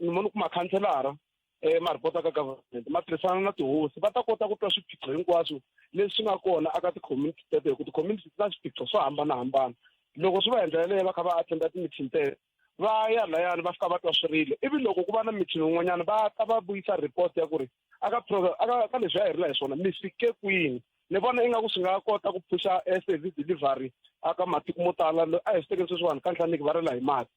ni vona ku makhanselara um ma ripota ka government ma tirhisana na tihosi va ta kota ku twa swiphiqo hinkwaswo leswi nga kona aka ti-community teto hi ku ti-community ti na swiphiqo swo hambanahambana loko swi va hi ndlela yaleyo va kha va attenda ti-meeting teto va ya layani va fika va twa swirilo ivi loko ku va na meeting yin'wanyana va ta va vuyisa report ya ku ri aka aka ka leswi a hi rila hi swona mi fike kwini ni vona ingaku swi nga kota ku phusha service delivery aka matiko mo tala a hi swi tekeni sweswiwani ka nhlaniki va rila hi mati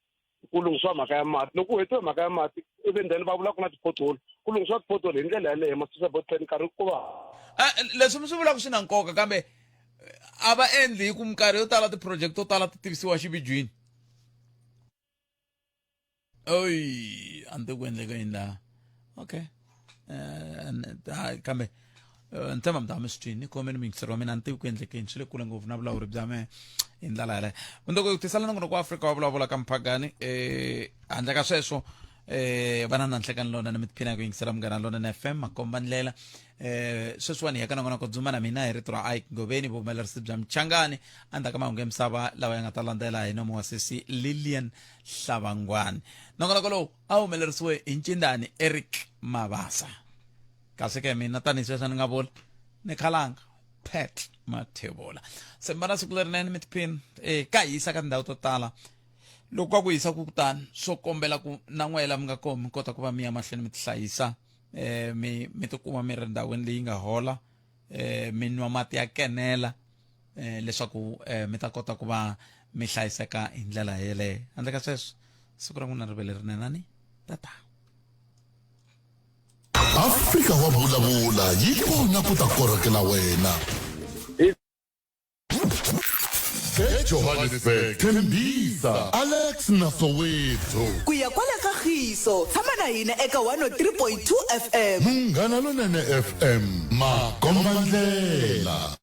ku lunghisiwa mhaka ya mati loko ku hetiwe mhaka ya mati ivi then va vula ku na ti-pothole ku lunghisiwa ti-pothole hi ndlela yaleyo masisa botpen nkarhi ku va leswi mi swi vulaka swi na nkoka kambe a va endli hi ku minkarhi yo tala ti-project to tala ti tivisiwa xivijwini oyi a ni tivi ku endleka yini laha okay eh, kambe eh, ni tshemba mi ta mi swi twini ni khomeni muyingiseri wa mina a ni tivi ku endleka yini swi le kule ngopfu na vulawuri bya mehe hi ndlela yaleyo mundzuku ku tisala nongonoko wa afrika wa vulavula ka mphagani um handle ka sweswo eh vana na nhlekani lona ni mi tiphina ku yingisela munghana lona na fm makomba ndlela eh sweswiwani hi ya ka nongonoko dzuma na mina hi rito ra ike ngoveni vuhumelerisi bya mchangani endzhaku ka mahungu ya misava lawa ya nga ta landzela hi nomo wa sesi lilian hlavangwani nongonoko lowu a humelerisiwe hi ncindani eric mabasa kasi ke mina tanihi sweswo ni nga vula ni khalanga pat mathebola se mi va na siku lerinene mi tiphina e ka hisa ka tindhawu to tala loko ka ku hisa ku kutani swo kombela ku na n'wela mi nga kona mi kota ku va mi ya mahlweni mi tihlayisa eh mi mi tikuma mi ri ndhawini leyi nga hola eh mi nwa mati ya kenela eh leswaku eh mi ta kota ku va mi hlayiseka hi ndlela yeleyo handle ka sweswo siku ra n'wina ri ve lerinene ni tata Afrika wa vulavula yi kona ku ta korhokela wena. eJohannesburg, Tembisa, Alex na Soweto. Ku ya kwala ka Khiso, tshama na hina eka 103.2 FM. Munghana Lonene FM, makombandlela.